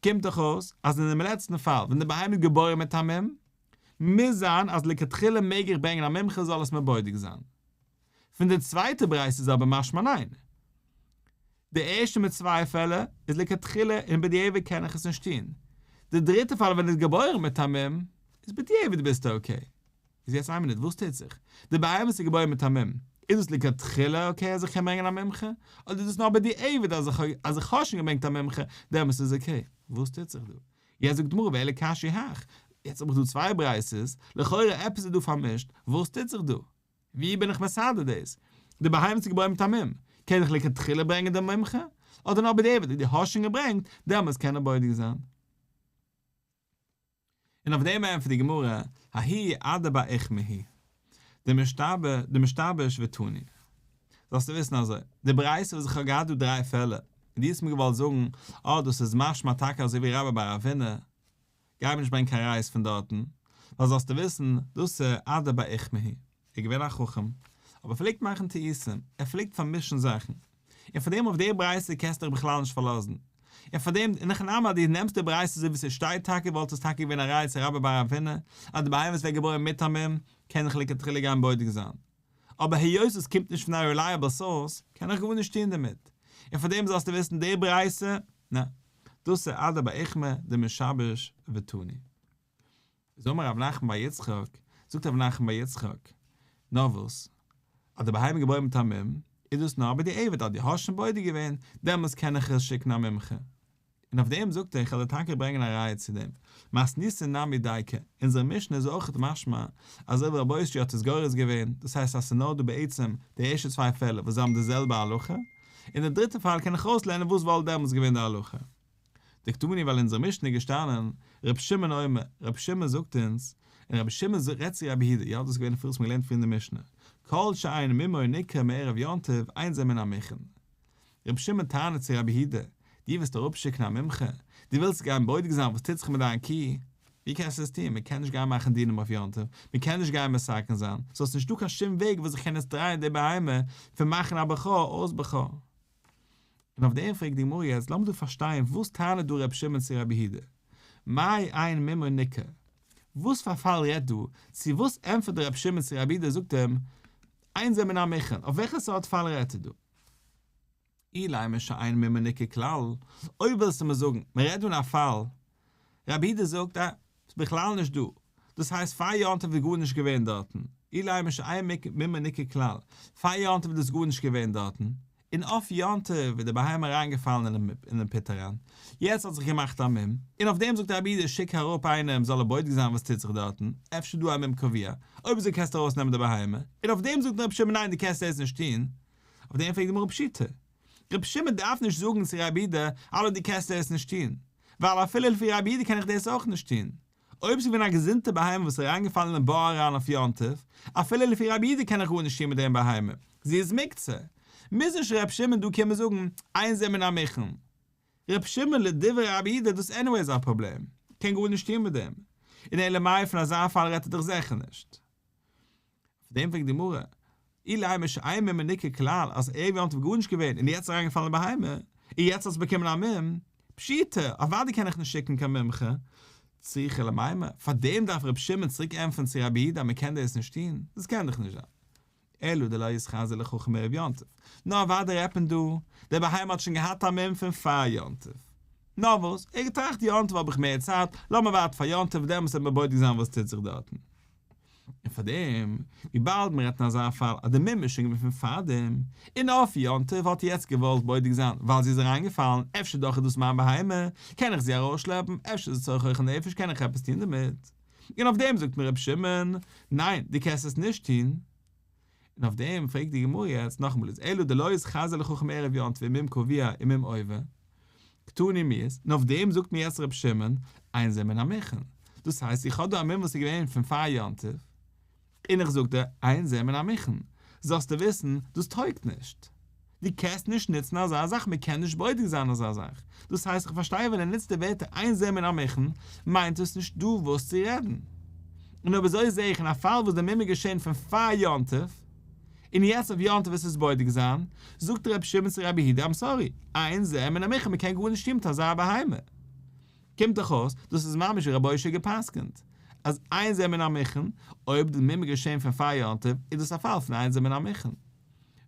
קומט דאך אויס אז אינעם לעצטן פאל ווען די בהמה איז געבוירן מיט א מום, מוז זיין אז לכתחילה מעג איך ברענגען א מומחה זאל עס מיר בודק זיין. פון די צווייטע ברייתא איז אבער משמע ניין. די ערשטע מיט צוויי פעלער איז לכתחילה און בדיעבד קען איך עס נישט טון. די דריטע פאל ווען ער איז געבוירן מיט א מום איז בדיעבד ביסטו okay. איז יעצט איין מינוט וואס טוט זיך? די בהמה איז געבוירן מיט א מום, איז דאס לכתחילה okay אז איך קען ברענגען א מומחה? אדער איז דאס נאר בדיעבד אז איך אז איך האב שוין געברענגט א מומחה דעמאלטס איז okay? וואס טוט זיך דא? יעצט זאגט די גמרא ואלא קשיא הך, יעצט האב איך דא צוויי ברייתות, לכאורה עפעס איז דא פארמישט, וואס טוט זיך דא? ווי בין איך מסדר דאס? די בהמה איז געבוירן מיט א מום, קען איך לכתחילה ברענגען דעם מומחה? אדער נאר בדיעבד אויב דו האסט שוין געברענגט, דעמאלטס קען ער בודק זיין. און אויף דעם ענטפערט די גמרא, ההיא אדבר אוכמא היא, דמשתבש ותני. זאלסטו וויסן אזוי, די ברייתא וואס איך האב געהאט דא דריי פעלער, און דו האסט מיר געוואלט זאגן, אה דאס איז משמע טאקע אזוי ווי רבה בר רב הונא, גיי מיר נישט ברענגען קיין ראיות פון דארטן, ווייל זאלסטו וויסן, דאס איז אדבר אוכמא היא. ער איז געווען א חכם, אבער ער פלעגט מאכן טעותים, ער פלעגט פארמישן זאכן, און פאר דעם אויף די ברייתא קענסטו דיך בכלל נישט פארלאזן, און פאר דעם, אין הכי נמי אז דו נעמסט די ברייתא אזוי ווי ס'שטייט טאקע וואלט עס טאקע געווען א ראיה צו רבה בר רב הונא אז די בהמה וואס ווערט געבוירן מיט א מום קען איך לכתחילה גיין בודק זיין, אבער היות עס קומט נישט פון א reliable source קען איך גארנישט טון דערמיט, און פאר דעם זאלסטו וויסן די ברייתא, נע, דאס איז אדבר אוכמא דמשבש ותני. איז אמר רב נחמן בר יצחק, זאגט רב נחמן בר יצחק, נאר וואס, אז די בהמה איז געבוירן מיט א מום, איז דאס נאר בדיעבד אז דו האסט שוין בודק געווען, דעמאלס קען איך עס שיקן א מומחה. און אויף דעם זאגט ער, איך וועל דיר טאקע ברענגען א ראיה צו דעם, מתניתין נמי דייקא, אונזערע משנה איז אויכעט משמע, אזוי ווי רבי אושעיא האט עס גורס געווען, דאס הייסט אז ס'איז נאר דא בעצם די ערשטע צוויי פעלער וואס זיי האבן די זעלבע הלכה, און די דריטע פאל קען איך אויסלערנען וואס וואלט דעמאלס געווען די הלכה. דקתני ווייל אונזער משנה איז געשטאנען, ר' שמעון אומר, ר' שמעון זאגט אונז, און רבי שמעון רעדט צו רבי יהודה, יא דאס איז געווען פריער וואס מ'האט געלערנט פריער אין די משנה, כל שאין מומו ניכר מערב יום טוב אין זה מן המוכן. רבי שמעון טענה'ט צו רבי יהודה, דו ווילסט אראפשיקן א מומחה? דו ווילסט גיין בודק זיין וואס טוט זיך מיט דיין קי? ווי קענסטו עס טון? מ'קען נישט גיין מאכן דינים אויף יום טוב, מ'קען נישט גיין מתקן זיין, סאו ס'נישטא קיין שום וועג וואס איך קען יעצט דרייען די בהמה פון מאכן א בכור אויס בכור. און אויף דעם פרעגט די גמרא יעצט, לאמיר דא פארשטיין וואס טענה'ט דא רבי שמעון צו רבי יהודה, מאי אין מומו ניכר, וואס פאר פאל רעדט דא, צו וואס ענטפערט רבי שמעון צו רבי יהודה זאגט אים, אין זה מן המוכן, אויף וועלכע סארט פאל רעדט ער דא? אילימא שאין מומו ניכר כלל, אויב ווילסטו מיר זאגן, מען רעדט דא אין א פאל, רבי יהודה זאגט, אה, ס'איז בכלל נישט דא, דאס הייסט פאר יום טוב איז גארנישט געווען דארטן, אילימא שאין מומו ניכר כלל, פאר יום טוב איז דאס גארנישט געווען דארטן, און אויף יום טוב איז די בהמה אריינגעפאלן אינעם pit אריין, יעצט האט זיך געמאכט א מום, און אויף דעם זאגט רבי יהודה שיק אראפ איינעם זאל ער בודק זיין וואס טוט זיך דארטן, אפשר איז דא א מום קבוע, אויב אזוי קענסטו ארויסנעמען די בהמה, און אויף דעם זאגט רבי שמעון ניין דו קענסט דאס נישט טון, אויף דעם פרעגט די גמרא פשיטא, רבי שמעון דארף נישט זאגן צו רבי יהודה אלא דו קענסט דאס נישט טון, ווייל אפילו לפי רבי יהודה קען איך דאס אויך נישט טון, אויב ס'איז געווען א געזונטע בהמה וואס איז אריינגעפאלן אין בור אריין אויף יום טוב, אפילו לפי רבי יהודה קען איך גארנישט טון מיט דעם בהמה, זי איז מוקצה. מוז נישט ר' שמעון דא קומען זאגן, אין זה מן המוכן. ר' שמעון לדברי רבי יהודה איז דאס anyways א פראבלעם, קען גארנישט טון מיט דעם. און אלא מאי פון אזא פאל רעדט ער דאך זיכער נישט. אויף דעם פרעגט די גמרא, אילימא שאין מומו ניכר כלל אז ערב יום טוב גארנישט געווען און יעצט אריינגעפאלן אין בהמה, און יעצט האסטו באקומען א מום, פשיטא, אוודאי קען איך נישט שיקן קיין מומחה, צריכא למימר, פארדעם דארף רבי שמעון צוריק ענטפערן צו רבי יהודה אז מען קען דאס נישט טון, דאס קען דאך נישט זיין. אלא דלא איתחזי לחכם ערב יום טוב, נאר אוודאי רעדט מען דא, דער בהמה האט שוין געהאט א מום פון פאר יום טוב. נאר וואס, ער האט געטראכט יום טוב האב איך מער צייט, לאמיר ווארטן פאר יום טוב דעמאלטס וועט מען בודק זיין וואס טוט זיך דארטן. און פאר דעם, וויבאלד מען רעדט אין אזא פאל אז די מום איז שוין געווען פון פארדעם, און אויף יום טוב האט ער יעצט געוואלט בודק זיין ווייל זי איז אריינגעפאלן, אפשר דאך איז דאס מיין בהמה, קען איך זי ארויסשלעפן, אפשר איז עס צורך אוכל נפש קען איך עפעס טון דערמיט. און אויף דעם זאגט מיר רבי שמעון, ניין, דו קענסט עס נישט טון. און אויף דעם פרעגט די גמרא יעצט נאכאמאל איז אלא דלא איתחזי לחכם ערב יום טוב ומום קבוע ומום עובר, קתני מיהת, און אויף דעם זאגט מיר יעצט רבי שמעון, אין זה מן המוכן, דאס הייסט איך האב דא א מום וואס איז געווען פון פאר יום טוב, און איך זאג דיר, אין זה מן המוכן, זאלסטו וויסן, דאס טויגט נישט. דו קענסט נישט נוצן אזא זאך, מען קען נישט בודק זיין אזא זאך. דאס הייסט איך פארשטיי ווען ער נוצט די ווערטער אין זה מן המוכן, מיינט עס נישט דא וואס צו רעדן. און אויב אזוי זעה איך אין א פאל וואס די מום איז געשען פון פאר יום טוב, און יעצט אויף יום טוב וועסטו עס בודק זיין, זאגט רבי שמעון צו רבי יהודה I'm sorry, אין זה מן המוכן מען קען גארנישט טון מיט אזא בהמה. קומט דאך אויס דאס איז ממש ווי רבי אושעיא גע'פסק'נט אז אין זה מן המוכן, אויב די מום איז געשען פון פאר יום טוב איז דאס א פאל פון אין זה מן המוכן.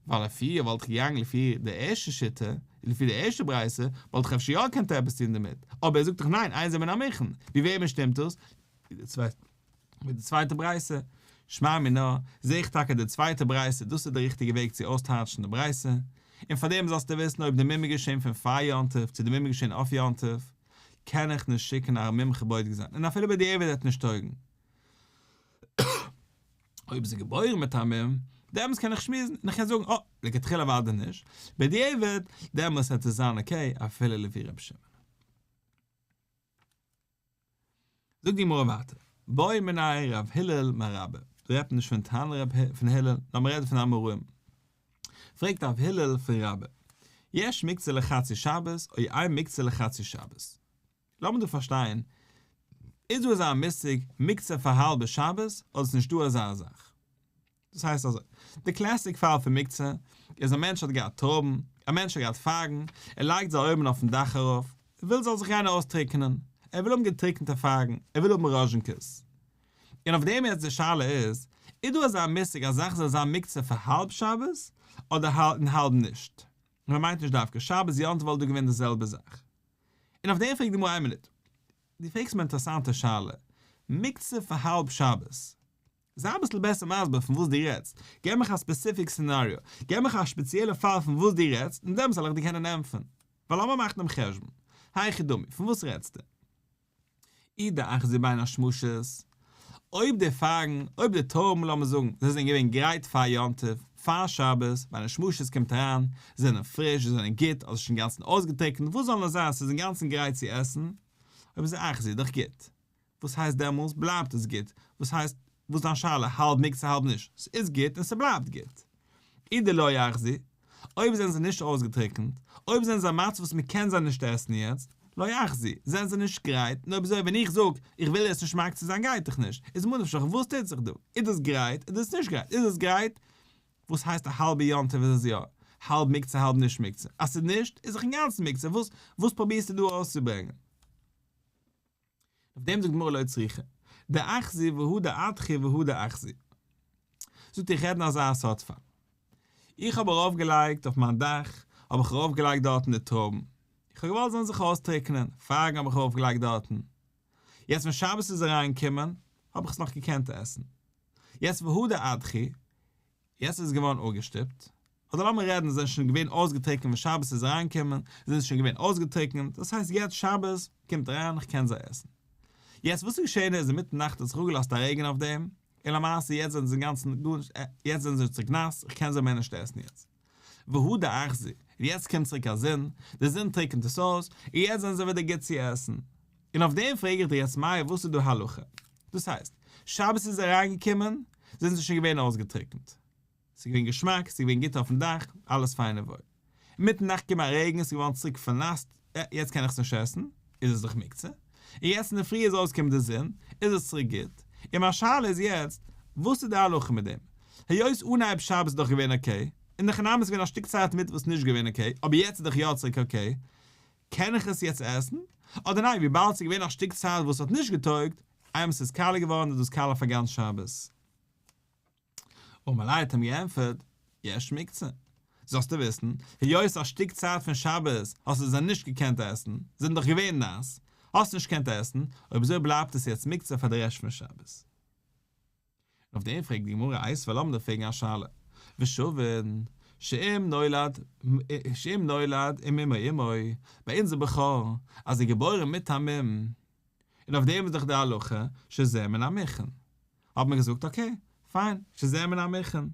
ווייל לפי וואלט איך געגאנגען לפי די ערשטע שיטה, לפי די ערשטע ברייתא, וואלט איך אפשר יא געקענט עפעס טון דערמיט, אבער ער זאגט דאך ניין אין זה מן המוכן, ווי וועמען שטימט דאס? ווי די צווייטע ברייתא, שמע מינה, זעה איך טאקע די צווייטע ברייתא, דאס איז די ריכטיגע וועג צו אויסטייטשן די ברייתא, און פאר דעם זאלסטו וויסן אויב די מום איז געשען פון פאר יום טוב צו די מום איז געשען אויף יום טוב, קען איך נישט שיקן א מומחה בודק זיין, און אפילו בדיעבד וועט נישט טויגן. אויב איז ער געבוירן מיט א מום, דעמאלטס קען איך שמועסן, און איך קען זאגן, אה, לכתחילה אוודאי נישט, בדיעבד, דעמאלטס וועט עס זיין okay, אפילו לפי רבי שמעון. זאגט די גמרא ווייטער, בעא מיניה רב הלל מרבה, דא רעדט מען נישט פון תנא פון הלל, נאר מען רעדט פון אמוראים. פרעגט רב הלל פון רבה, יש מוקצה לחצי שבת או אין מוקצה לחצי שבת? לאמיר דא פארשטיין, איז דא אזא מושג מוקצה פאר האלבע שבת אדער איז נישטא אזא זאך? דאס הייסט אזוי, די classic פאל פון מוקצה איז א מענטש האט געהאט טרויבן, א מענטש האט געהאט פייגן, ער לייגט זיי אויבן אויפן דאך ארויף, ער וויל זאל זיך גיין אויסטריקענען, ער וויל האבן געטריקענטע פייגן, ער וויל האבן ראזשינקעס. און אויף דעם יעצט די שאלה איז, איז דא אזא מושג א זאך זאל זיין מוקצה פאר האלב שבת, אדער האלב נישט? און מען מיינט נישט דווקא שבת, יום טוב וואלט דא געווען די זעלבע זאך. און אויף דעם פרעגט די גמרא איין מינוט, דו פרעגסט מיר אינטערעסאנטע שאלה, מוקצה פאר האלב שבת, זיי אביסל בעסער מסביר פון וואס דו רעדסט, געב מיך א specific scenario, געב מיך א שפעציעלע פאל פון וואס דו רעדסט, און דעמאלטס וועל איך דיר קענען ענטפערן. ווייל לאמיר מאכן דעם חשבון. היכי דמי, פון וואס רעדסטו? אי דאחזו בין השמשות, אויב די פייגן, אויב די טרויבן לאמיר זאגן, זיי זענען געווען גרייט פאר יום טוב, פאר שבת, בין השמשות קומט אריין, זיי זענען פריש, זיי זענען גוט, אדער שוין אינגאנצן אויסגעטריקנט, וואס זאל נאר זיין, ס'איז אינגאנצן גרייט צו עסן, אויב איז אחזו דאך גוט. וואס הייסט דעמאלס בלייבט עס גוט? וואס הייסט, וואס איז דיין שאלה, האלב מוקצה האלב נישט? ס'איז גוט און ס'בלייבט גוט. אי דלא אחזו, אויב זענען זיי נישט אויסגעטריקנט, אויב זענען זיי א מצב וואס מ'קען זיי נישט עסן יעצט, לא אחזו, זענען זיי נישט גרייט, און אויב אזוי ווען איך זאג איך וויל עס נישט מקצה זיין גייט דאך נישט, איז מה נפשך וואס טוט זיך דא? איז דאס גרייט? איז דאס נישט גרייט? איז עס גרייט? וואס הייסט א האלבע יום טוב איז עס יא האלב מוקצה האלב נישט מוקצה? אז ס'איז נישט איז דאך אינגאנצן מוקצה, וואס וואס פרובירסטו דא אויסצוברענגען? אויף דעם זאגט גמרא לא צריכא דאחזו והדר אדחו והדר אחזו. זאגט איך רעד אין אזא סארט פאל. איך האב ארויפגעלייגט אויף מיין דאך, האב איך ארויפגעלייגט דארטן די טרויבן. איך האב געוואלט זאלן זיך אויסטריקענען, פייגן האב איך ארויפגעלייגט דארטן. יעצט ווען שבת איז אריינגעקומען, האב איך עס נאך געקענט עסן. יעצט והדר אדחו, יעצט איז עס געווארן אפגעשטופט, אדער לאמיר רעדן, זיי זענען שוין געווען אויסגעטריקנט ווען שבת איז אריינגעקומען, זענען זיי שוין געווען אויסגעטריקנט, דאס הייסט יעצט שבת קומט אריין איך קען זיי עסן. יעצט וואס איז געשען איז אינמיטן נאכט האט זיך אפגעלאזט א רעגן אויף דעם, און למעשה יעצט זענען זיי אינגאנצן גארנישט, יעצט זענען זיי צוריק נאס, איך קען זיי מער נישט עסן יעצט. והדר אחזו, און יעצט קומט צוריק א זון, די זון טריקנט עס אויס, און יעצט זענען זיי ווידער גוט צו עסן. און אויף דעם פרעג איך דיר יעצט מאיר וואס איז דא הלכה? דאס הייסט, שבת איז אריינגעקומען, זענען זיי שוין געווען אויסגעטריקנט. ס'איז געווען געשמאק, ס'איז געווען גוט אויפן דאך, אלעס פיין און וואויל. אינמיטן נאכט קומט א רעגן, ס'איז געווארן צוריק פארנאסט, אה, יעצט קען איך עס נישט עסן, איז עס דאך מוקצה. און יעצט אינדערפרי איז אויסגעקומען די זון, איז עס צוריק גוט. און מיין שאלה איז יעצט, וואס איז די הלכה מיט דעם? היות אנהייב שבת איז דאך געווען okay, און נאכאנאנד איז געווען א שטיק צייט מיט וואס נישט געווען okay, אבער יעצט איז דאך יא צוריק okay, קען איך עס יעצט עסן? אדער ניין, וויבאלד ס'איז געווען א שטיק צייט וואס האט נישט געטויגט, איינמאל ס'איז קאלע געווארן איז דאס קאלע פאר גאנץ שבת. אמר ליה האט אים געענטפערט, יש מוקצה. זאלסטו וויסן, היות א שטיק צייט פון שבת האסטו זיי נישט געקענט עסן, זיי זענען דאך געווען נאס, האסט נישט געקענט עסן, אויב אזוי בלייבט עס יעצט מוקצה פאר די רעשט פון שבת. און אויף דעם פרעגט די גמרא איתיביה לאמיר דיר פרעגן א שאלה, ושוין, שאם נולד שאם נולד עם מומו אמו, ביי אונזער בכור, אז ער איז געבוירן מיט א מום, און אויף דעם איז דאך די הלכה שזה מן המוכן, האט מען געזאגט okay, פיין, שזה מן המוכן,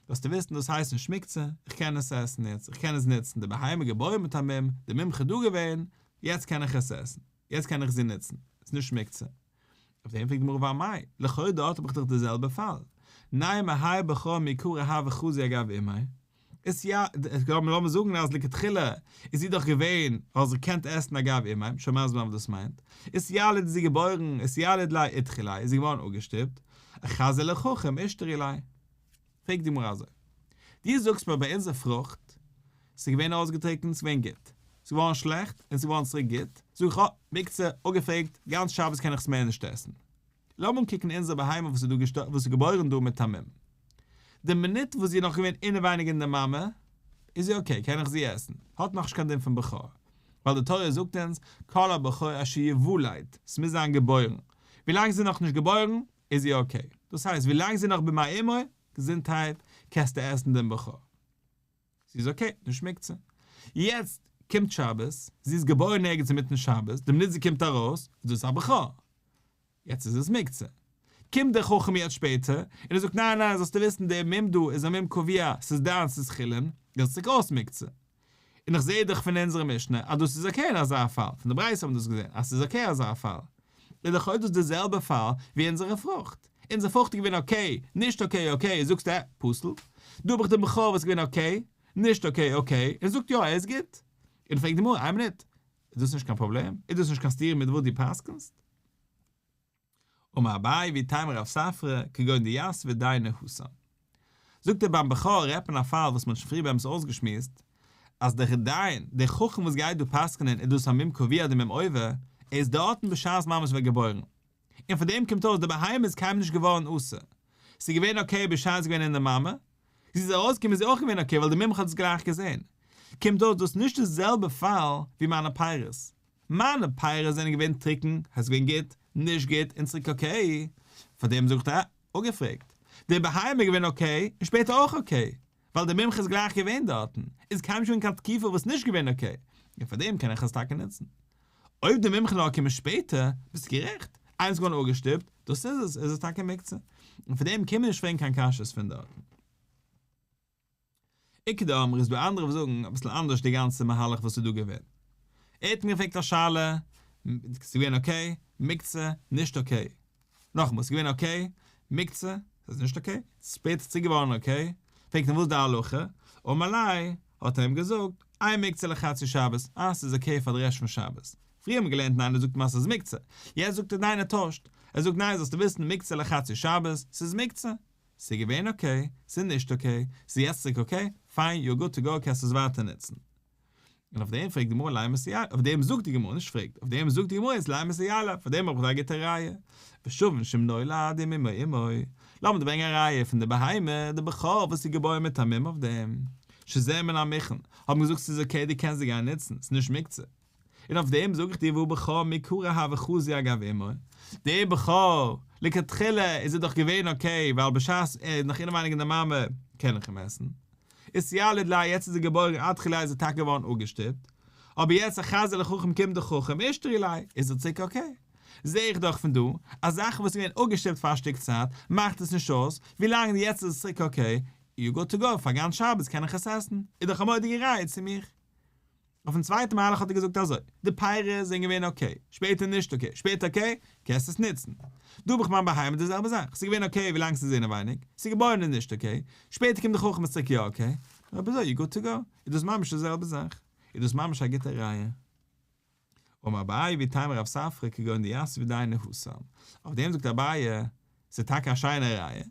זאלסטו וויסן דאס הייסט נישט מוקצה, איך קען עס עסן יעצט, איך קען עס נוצן, די בהמה געבוירן מיט א מום, די מומחה דא געווען, יעצט קען איך עס עסן, יעצט קען איך זי נוצן, ס'איז נישט מוקצה. אויף דעם פרעגט די גמרא ואמאי, לכאו' דארט האב איך דאך די זעלבע פאל, נימא האי בכור מעיקרא הוה חזי אגב אימיה. איז יא, לאמיר זאגן אז לכתחילה איז זי דאך געווען, האט זי געקענט עסן אגב אמה, שוין מסביר זיין וואס דאס מיינט, אתיליד איז זי געבוירן, אתיליד ליה אידחו ליה איז זי געווארן אפגעשטופט, אחזייה לחכם אישתרי ליה. פרעגט די גמרא אזוי, דו זאגסט מיר ביי אונזער פרוכט, ס'איז געווען אויסגעטריקנט, ס'איז געווען גוט, ס'איז געווארן שלעכט, און ס'איז געווארן צוריק גוט, זאג איך, אה, מוקצה, אפגעפרעגט, גאנץ שבת קען איך עס מער נישט עסן. לאמיר אנקוקן אונזער בהמה וואס איז דא געשטארבן, וואס איז געבוירן דא מיט א מום. די מינוט וואס זי איז נאך געווען אינעווייניג אין די מאמע, איז זי okay, קען איך זי עסן, האט נאכנישט קיין דין פון בכור. ווייל די תורה זאגט אונז, כל הבכור אשר יוולד, ס'מוז זיין געבוירן. ווילאנג זי איז נאכנישט געבוירן, איז זי okay. דאס הייסט, ווילאנג זי איז נאך במעי אמו, געזונטהייט, קענסטו עסן דעם בכור. זי איז okay, נישט מוקצה. יעצט קומט שבת, זי איז געבוירן ערגעץ אינמיטן שבת, די מינוט זי קומט ארויס, איז דאס א בכור. יעצט איז עס מוקצה. קומט דער חכם יעצט שפעטער, און ער זאגט ניין ניין זאלסטו וויסן דער מום דא איז א מום קבוע, ס'איז דיינס ס'איז חולין, דאס איז צוריק אויס מוקצה. און איך זעה דאך פון אונזערע משנה אז דאס איז okay אין אזא פאל, פון די ברייתא האבן דאס געזען אז ס'איז okay אזא פאל. איז דאך אויך דאס די זעלבע פאל ווי אונזערע פרוכט. אונזער פרוכט איז געווען okay, נישט okay okay, זאגסטו אה, פסול. דא האב איך דעם בכור וואס איז געווען okay, נישט okay okay, און זאגט יא ער איז גוט. און פרעגט די גמרא, איין מינוט, איז דאס נישט קיין פראבלעם? איז דאס נישט קיין סתירה מיט וואס דו פסק'נסט? אמר אביי ואיתימא רב ספרא כגון דיתבי דייני התם. זאגט ער ביים בכור רעדט מען א פאל וואס מען האט שוין פריער באמת אויסגעשמועסט אז דער דיין, דער חכם וואס גייט דא פסק'נען איז דאס א מום קבוע אדער מום עובר, ער איז דארטן בשעת ממש ווערט געבוירן. און פון דעם קומט אויס די בהמה איז קיינמאל נישט געווארן אסור. ס'איז געווען okay בשעת ס'איז געווען אין די מאמע. זי איז ארויסגעקומען איז זי אויך געווען okay ווייל די מומחה האט עס גלייך געזען. קומט אויס דאס נישט די זעלבע פאל ווי מיינע פירות. מיינע פירות זענען געווען טרוקן, הייסט געווען גוט, נישט גוט, און צוריק okay. פאר דעם זאגט ער, אפגעפרעגט. די בהמה איז געווען okay, און שפעטער אויך okay. ווייל די מומחה איז גלייך געווען דארטן. איז קיינמאל נישט געווען קיין תקופה וואס נישט געווען okay. און פאר דעם קען איך עס טאקע נוצן. אויב די מומחה נאר קומען שפעטער, ביסטו גערעכט. איינס געווארן אפגעשטופט, דאס איז עס, איז עס טאקע מוקצה. און פאר דעם קען מען נישט פרעגן קיין קשיות פון דארטן. איכא דאמרי איז דא אנדערע וואס זאגן אביסל אנדערש די גאנצע מהלך וואס איז דא געווען. ער האט מיר געפרעגט א שאלה, ס'איז געווען okay, מוקצה, נישט okay. נאכאמאל, ס'איז געווען okay, מוקצה, ס'איז נישט okay, ס'איז שפעטער צוריק געווארן okay, פרעגט אים וואס איז די הלכה, אמר ליה, האט ער אים געזאגט, אין מוקצה לחצי שבת, אה ס'איז okay פאר די רעשט פון שבת. פריער האט מען געלערנט ניין ער זאגט אים אז ס'איז מוקצה, יעצט זאגט ער ניין ער טוישט, ער זאגט ניין זאלסטו וויסן מוקצה לחצי שבת, ס'איז מוקצה. ס'איז געווען okay, ס'איז נישט okay, ס'איז יעצט צוריק okay, פיין, you're good to go, קענסט עס ווייטער נוצן. און אויף דעם פרעגט די גמרא לימא סייעא, אויף דעם זאגט די גמרא, נישט פרעגט, אויף דעם זאגט די גמרא איז לימא סייעא ליה, פאר דעם האב איך דא א גוטע ראיה, ושוין שאם נולד עם מום אמו, לאמיר דיר ברענגען א ראיה פון די בהמה, די בכור וואס איז געבוירן מיט א מום אויף דעם, שזה מן המוכן, האט מען געזאגט ס'איז okay דו קענסט זי גיין נוצן, ס'איז נישט מוקצה. און אויף דעם זאג איך דיר והא בכור מעיקרא הוה חזי אגב אמו, דער בכור, לכתחילה איז ער דאך געווען okay, ווייל בשעת ער איז נאך אינעווייניג אין די מאמע קען איך אים עסן. אתיליד ליה יעצט איז ער געבוירן אדחו ליה איז ער טאקע געווארן אפגעשטופט, אבער יעצט אחזייה לחכם קומט דער חכם אישתרי ליה איז ער צוריק okay. זעה איך דאך פון דא אז זאכן וואס איז געווען אפגעשטופט פאר א שטיק צייט מאכט עס נישט אויס, ווילאנג יעצט איז עס צוריק okay, you good to go, פאר גאנץ שבת קען איך עס עסן, איז דאך א מורא'דיגע ראיה צו מיך. אויפן צווייטן מהלך האט ער געזאגט אזוי, די פירות זענען געווען okay, שפעטער נישט okay, שפעטער okay, קענסט עס נוצן. דא האב איך מיין בהמה די זעלבע זאך, ס'איז געווען okay ווילאנג ס'איז אינעווייניג, ס'איז געבוירן איז נישט okay, שפעטער קומט די חכם איז צוריק יא okay, אויב אזוי you good to go, איז דאס ממש די זעלבע זאך, איז דאס ממש א גוטע ראיה. אמר אביי ואיתימא רב ספרא כגון דיתבי דייני התם, אויף דעם זאגט אביי, ס'איז טאקע א שיינע ראיה,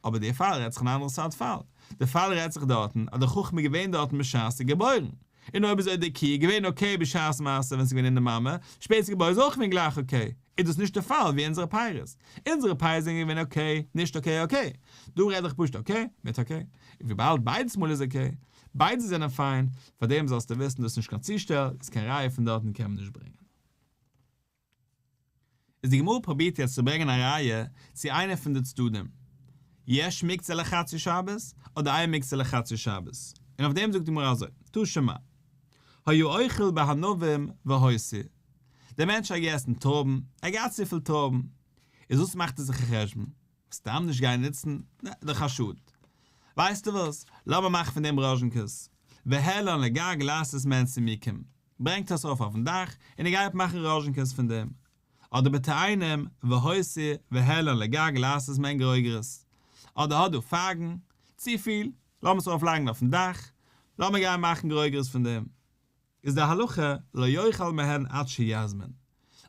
אבער די פאל רעדט זיך אין א אנדערע סארט פאל. די פאל רעדט זיך דארטן אז די חכם איז געווען דארטן בשעת ס'איז געבוירן. און אויב אזוי די קי איז געווען okay בשעת מעשה ווען ס'איז געווען אין די מאמע, שפעטער ס'איז געבוירן איז אויך געווען גלייך okay. איז דאס נישט די פאל ווי אונזערע פירות. אונזערע פירות זענען געווען okay, נישט okay, okay. דא רעד איך פשוט okay מיט okay. און וויבאלד ביידעס מאל איז okay, ביידע זענען פיין, פארדעם זאלסטו וויסן דאס איז נישט קיין צושטעל, איז קיין ראיה פון דארטן קען מען נישט ברענגען. איז די גמרא פרובירט יעצט צו ברענגען א ראיה צו איינע פון די צדדים, יש מוקצה לחצי שבת אדער אין מוקצה לחצי שבת, און אויף דעם זאגט די גמרא אזוי, תא שמע, היה אוכל בענבים והותיר, דער מענטש האט געגעסן טרויבן, ער האט געהאט צופיל טרויבן, איז וואס מאכט ער זיך א חשבון? סתם נישט גיין נוצן? נע, דאך א שאד. ווייסטו וואס, לאמיר מאכן פון דעם ראזשינקעס, והעלן לגג לעשות מהן צמיקים, ברענגט עס ארויף אויפן דאך, און ער גייט מאכן ראזשינקעס פון דעם. אדער בתאנים, והותיר, והעלן לגג לעשות מהן גרוגרות. אדער האט דא פייגן, צופיל, לאמיר עס ארויף לייגן אויפן דאך, לאמיר גיין מאכן גרוגרות פון דעם. איז די הלכה לא יאכל מהן עד שיזמין,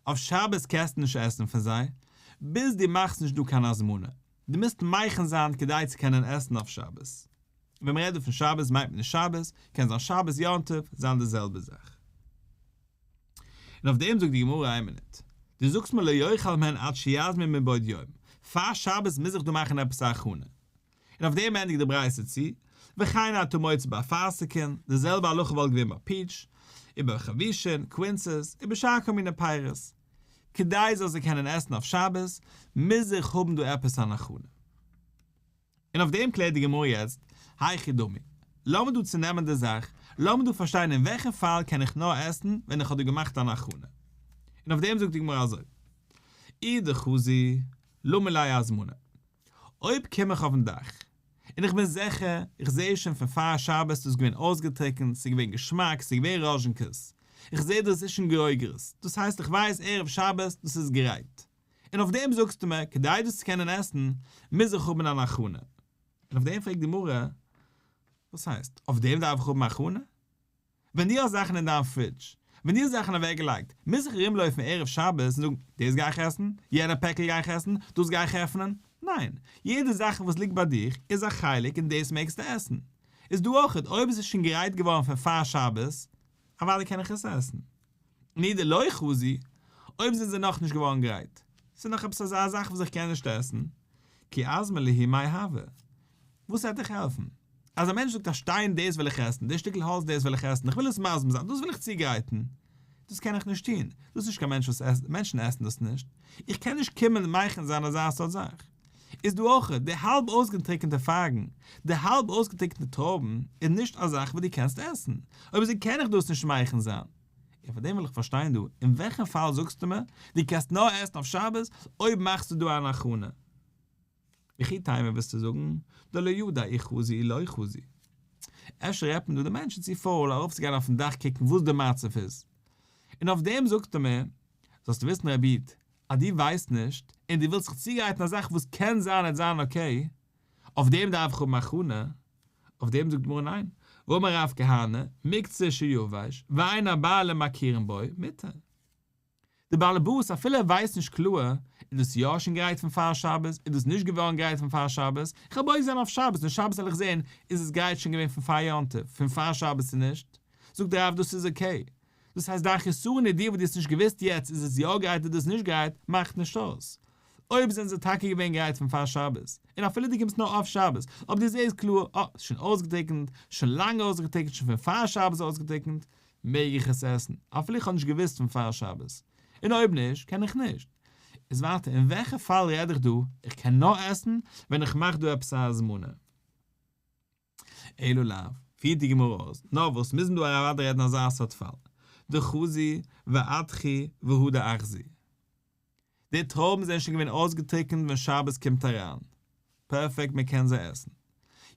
אויף שבת קענסטו נישט עסן פון זיי, ביז דו מאכסט נישט דא קיין הזמנה, דו מוזט מכין זיין כדי צו קענען עסן אויף שבת. ווען מען רעדט דא פון שבת מיינט מען נישט שבת, קען זיין שבת יום טוב, זיין די זעלבע זאך. און אויף דעם זאגט די גמרא איין מינוט, דו זאגסט מיר לא יאכל מהן עד שיזמין מבעוד יום, פאר שבת מוז איך דא מאכן עפעס א הכנה, און אויף דעם ענדיגט די ברייתא צו, וכן אתה מוצא באפרסקין, די זעלבע הלכה וואלט געווען ביי peach, ובחבושין, quinces, ובשאר כל מיני פירות. כדי זאל זיי קענען עסן אויף שבת, מוז איך האבן דא עפעס אן הכנה. און אויף דעם קלערט די גמרא יעצט, היכי דמי, לאמיר דא צונעמען די זאך, לאמיר דא פארשטיין אין וועלכע פאל קען איך נאר עסן ווען איך האב דא געמאכט אן הכנה. און אויף דעם זאגט די גמרא אזוי, אי דחזי למה ליה הזמנה, אויב קום איך אויפן דאך, און איך בין זיכער, איך זע שוין פון פאר שבת דאס איז געווען אויסגעטריקנט, ס'איז געווען געשמאק, ס'איז געווען ראזשינקעס, איך זע דאס איז שוין גרוגרות, דאס הייסט איך ווייס ערב שבת דאס איז גרייט. און אויף דעם זאגסטו מיר, כדי דאס צו קענען עסן, מוז איך האבן אן הכנה. און אויף דעם פרעגט די גמרא, וואס הייסט, אויף דעם דארף איך האבן הכנה? ווען דו האסט זאכן אין דיין פרידזש, ווען דו האסט זאכן אוועקגעלייגט, מוז איך ארומלויפן ערב שבת און זאגן, דאס גיי איך עסן, יענע פעקל גיי איך עסן, דאס גיי איך עפענען? ניין, יעדע זאך וואס ליגט ביי דיך איז א חלק און דאס מעגסטו עסן. איז דא אויך, אויב עס איז שוין גרייט געווארן פון פאר שבת, אוודאי קען איך עס עסן. און אי דלא חזי, אויב זענען זיי נאכנישט געווארן גרייט, ס'איז נאך עפעס אזא זאך וואס איך קען נישט עסן, כי אזמין להו מאי הוי, וואס וועט דיך העלפן? אז א מענטש זאגט א שטיין דאס וויל איך עסן, די שטיקל האלץ דאס וויל איך עסן, איך וויל עס מזמין זיין, דאס וויל איך צוגרייטן, דאס קען איך נישט טון, דאס איז נישט קיין מענטש וואס עסט, מענטשן עסן דאס נישט, איך קען נישט קומען מכין זיין אזא סארט זאך. איז דא אויך, די האלב אויסגעטריקענטע פייגן, די האלב אויסגעטריקענטע טרויבן, איז נישט א זאך וואס דו קענסט עסן, אויב אזוי קען איך דאס נישט מכין זיין. און פאר דעם וויל איך פארשטיין דא, אין וועלכן פאל זאגסטו מיר, דו קענסט נאר עסן אויף שבת, אויב מאכסטו דא אן הכנה? וכי תימא וועסטו זאגן, דלא ידע אי חזי אי לא חזי. אפשר רעדט מען דא די מענטש איז צו פויל ארויפצוגיין אויפן דאך קוקן וואס די מצב איז. און אויף דעם זאגט ער מיר, זאלסטו וויסן רבי איד, אז דו ווייסט נישט, און דו ווילסט זיך צוגרייטן א זאך וואס קען זיין עט זיין okay, אויף דעם דארף איך האבן הכנה, אויף דעם זאגט די גמרא ניין, ואמר רב כהנא, מוקצה שיבש, ואין הבעלים מכירין בו, מותר. די באלעבאס אפילו ער ווייסט נישט קלאר, איז דאס יא שוין גרייט פון פאר שבת, איז דאס נישט געווארן גרייט פון פאר שבת, איך וועל בודק זיין אויף שבת, און שבת וועל איך זען איז עס גרייט שוין געווען פון פאר יום טוב, פון פאר שבת צו נישט, זאגט דער רב דאס איז okay. דאס הייסט דיין חסרון ידיעה וואס דו האסט נישט געוואוסט יעצט איז עס יא גרייט אדער איז נישט גרייט, מאכט נישט אויס. אויב זענען זיי טאקע געווען גרייט פון פאר שבת, און אפילו דו קומסט נאר אויף שבת, אבער דו זעסט קלאר, אה, ס'איז שוין אויסגעטריקנט, שוין לאנג אויסגעטריקנט, שוין פון פאר שבת אויסגעטריקנט, מעג איך עס עסן, אפילו איך האב נישט געוואוסט פון פאר שבת. און אויב נישט, קען איך נישט. איז ווייטער, אין וועלכע פאל רעד איך דא, איך קען נאר עסן ווען איך מאך דא עפעס א הזמנה? אלא לאו, פירט די גמרא אויס, נאר וואס מוז מען דא אוודאי רעדן אזא סארט פאל, דחזי ואדכי והדר אחזי. די טרויבן זענען שוין געווען אויסגעטריקנט ווען שבת קומט אריין. פערפעקט מען קען זיי עסן.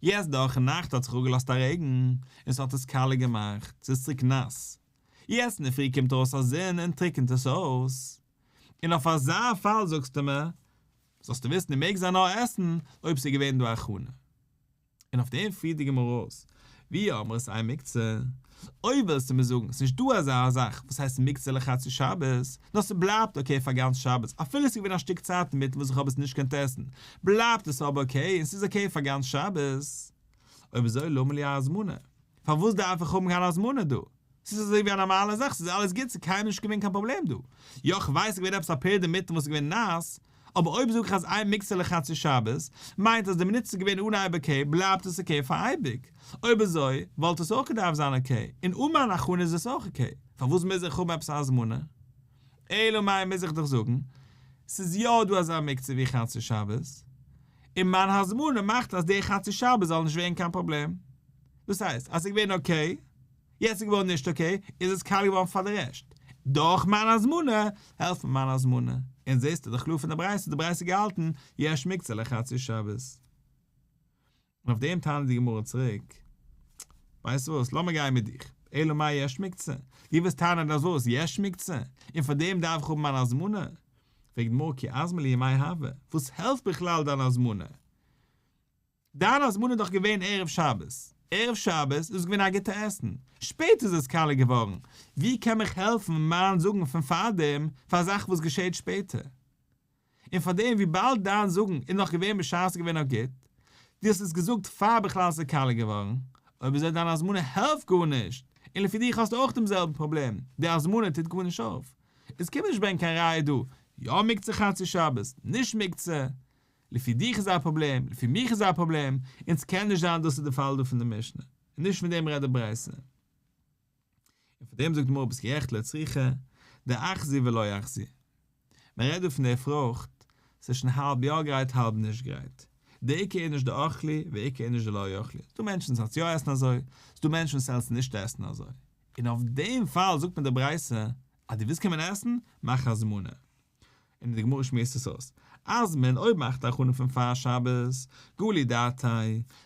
יעצט דורכן נאכט האט זיך אפגעלאזט א רעגן און ס'האט עס קאלע געמאכט, ס'איז צוריק נאס. יעצט אינדערפרי קומט ארויס א זון און טריקנט עס אויס. און אויף אזא פאל זאגסטו מיר, זאלסטו וויסן דו מעגסט זיי נאר עסן אויב ס'איז געווען דא הכנה. און אויף דעם פירט די גמרא אויס, ואי אמרת אין מוקצה, אויב ווילסטו מיר זאגן ס'נישט דא אזא זאך וואס הייסט מוקצה לחצי שבת, נאר ס'בלייבט okay פאר גאנץ שבת, אפילו ס'איז געווען א שטיק צייט אינמיטן וואס איך האב עס נישט געקענט עסן, בלייבט עס אבער okay און ס'איז okay פאר גאנץ שבת. אויב אזוי למה לי הזמנה? פארוואס דארף איך האבן קיין הזמנה דא? ס'איז אזוי ווי א נארמאלע זאך, ס'איז אלעס גוט, ס'איז קיינמאל נישט געווען קיין פראבלעם דא. יא כ'ווייס ס'איז געווען עפעס א period אינמיטן וואס איז געווען נאס, אבער אויב זאג איך אז אין מוקצה לחצי שבת, מיינט אז די מינוט ס'איז געווען אנהייב okay, בלייבט עס okay פאר אייביג. אויב אזוי, וואלט עס אויך געדארפט זיין okay, און אן מיין הכנה איז עס אויך okay. פארוואס מוז איך האבן עפעס א הזמנה? אלא מאי מוז איך דאך זאגן, ס'איז יא דא אזא מוקצה ווי חצי שבת, און מיין הזמנה מאכט אז די חצי שבת זאל נישט ווערן קיין פראבלעם. דאס הייסט אז ס'איז געווען okay, יעצט איז געווארן נישט okay, איז עס קאלע געווארן פאר די רעשט. דורך מיין הזמנה, העלפט מיר מיין הזמנה. און זעסטו דאך קלאר פון די ברייתא, די ברייתא געהאלטן, יש מוקצה לחצי שבת. און אויף דעם טענה'ט די גמרא צוריק, ווייסט וואס, לאמיר גיין מיט דיך, אלא מאי יש מוקצה, דו ווילסט טענה'ן אז וואס, יש מוקצה, און פאר דעם דארף איך האבן מיין הזמנה? פרעגט די גמרא כי אזמין להו מאי הוי, וואס העלפט בכלל דיין הזמנה? דיין הזמנה איז דאך געווען ערב שבת. ערב שבת איז עס געווען א גוטע עסן, שפעטער איז עס קאליע געווארן, ווי קען מיך העלפן מיין זאגן פון פארדעם פאר א זאך וואס געשעט שפעטער? און פארדעם וויבאלד דיין זאגן איז נאך געווען בשעת ס'איז געווען נאך גוט, דו האסט עס געזאגט פאר בכלל ס'איז קאליע געווארן, אויב אזוי דיין הזמנה העלפט גארנישט, און לפי דיך האסטו אויך דעם זעלבן פראבלעם, די הזמנה טוט גארנישט אויף. איז קען מען נישט ברענגען קיין ראיה דא, יא מוקצה חצי שבת, נישט מוקצה. לפי דיך איז א פראבלעם, לפי מיך איז א פראבלעם, און ס'קען נישט זיין דאס איז די פאל דא פון די משנה, און נישט פון דעם רעדט די ברייתא. און פאר דעם זאגט די גמרא ביסט גערעכט לא צריכא דאחזי ולא אחזי. מען רעדט דא פון די פרוכט, ס'איז שוין האלב יא גרייט האלב נישט גרייט. די עיקר איז נישט די אכלי ועיקר איז נישט די לא אכלי. ס'דא מענטשן וואס יא עסן אזוי, ס'דא מענטשן וואס עסן נישט עסן אזוי. און אויף דעם פאל זאגט מען די ברייתא אז דו ווילסט קומען עסן, מאך הזמנה. און די גמרא שמועסט עס אויס, אזמין אויב מאכט א הכנה פון פאר שבת, גלי דעתיה,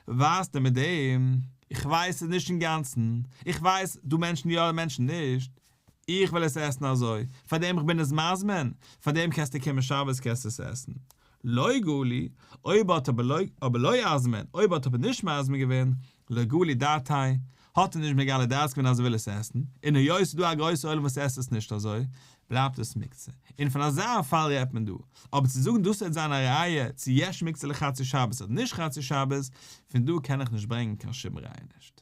ווייזט ער מיט דעם, איך ווייס עס נישט אינגאנצן, איך ווייס דא מענטשן יא און מענטשן נישט, איך וויל עס עסן אזוי, פארדעם איך בין עס מזמין, פארדעם קענסטו קומען שבת קענסטו עס עסן. לא גלי, אויב האט אבער לא אזמין, אויב האט אבער נישט מזמין געווען, לא גלי דעתיה, האט ער נישט מגלה דעת געווען אז ער וויל עס עסן, און היות ס'איז דא א גרויסע עולם וואס עסט עס נישט אזוי, בלייבט עס מוקצה. און פון אזא פאל רעדט מען דא. אבער צו זאגן דאס וועט זיין א ראיה צו יש מוקצה לחצי שבת אדער נישט חצי שבת, פון דא קען איך נישט ברענגען קיין שום ראיה נישט.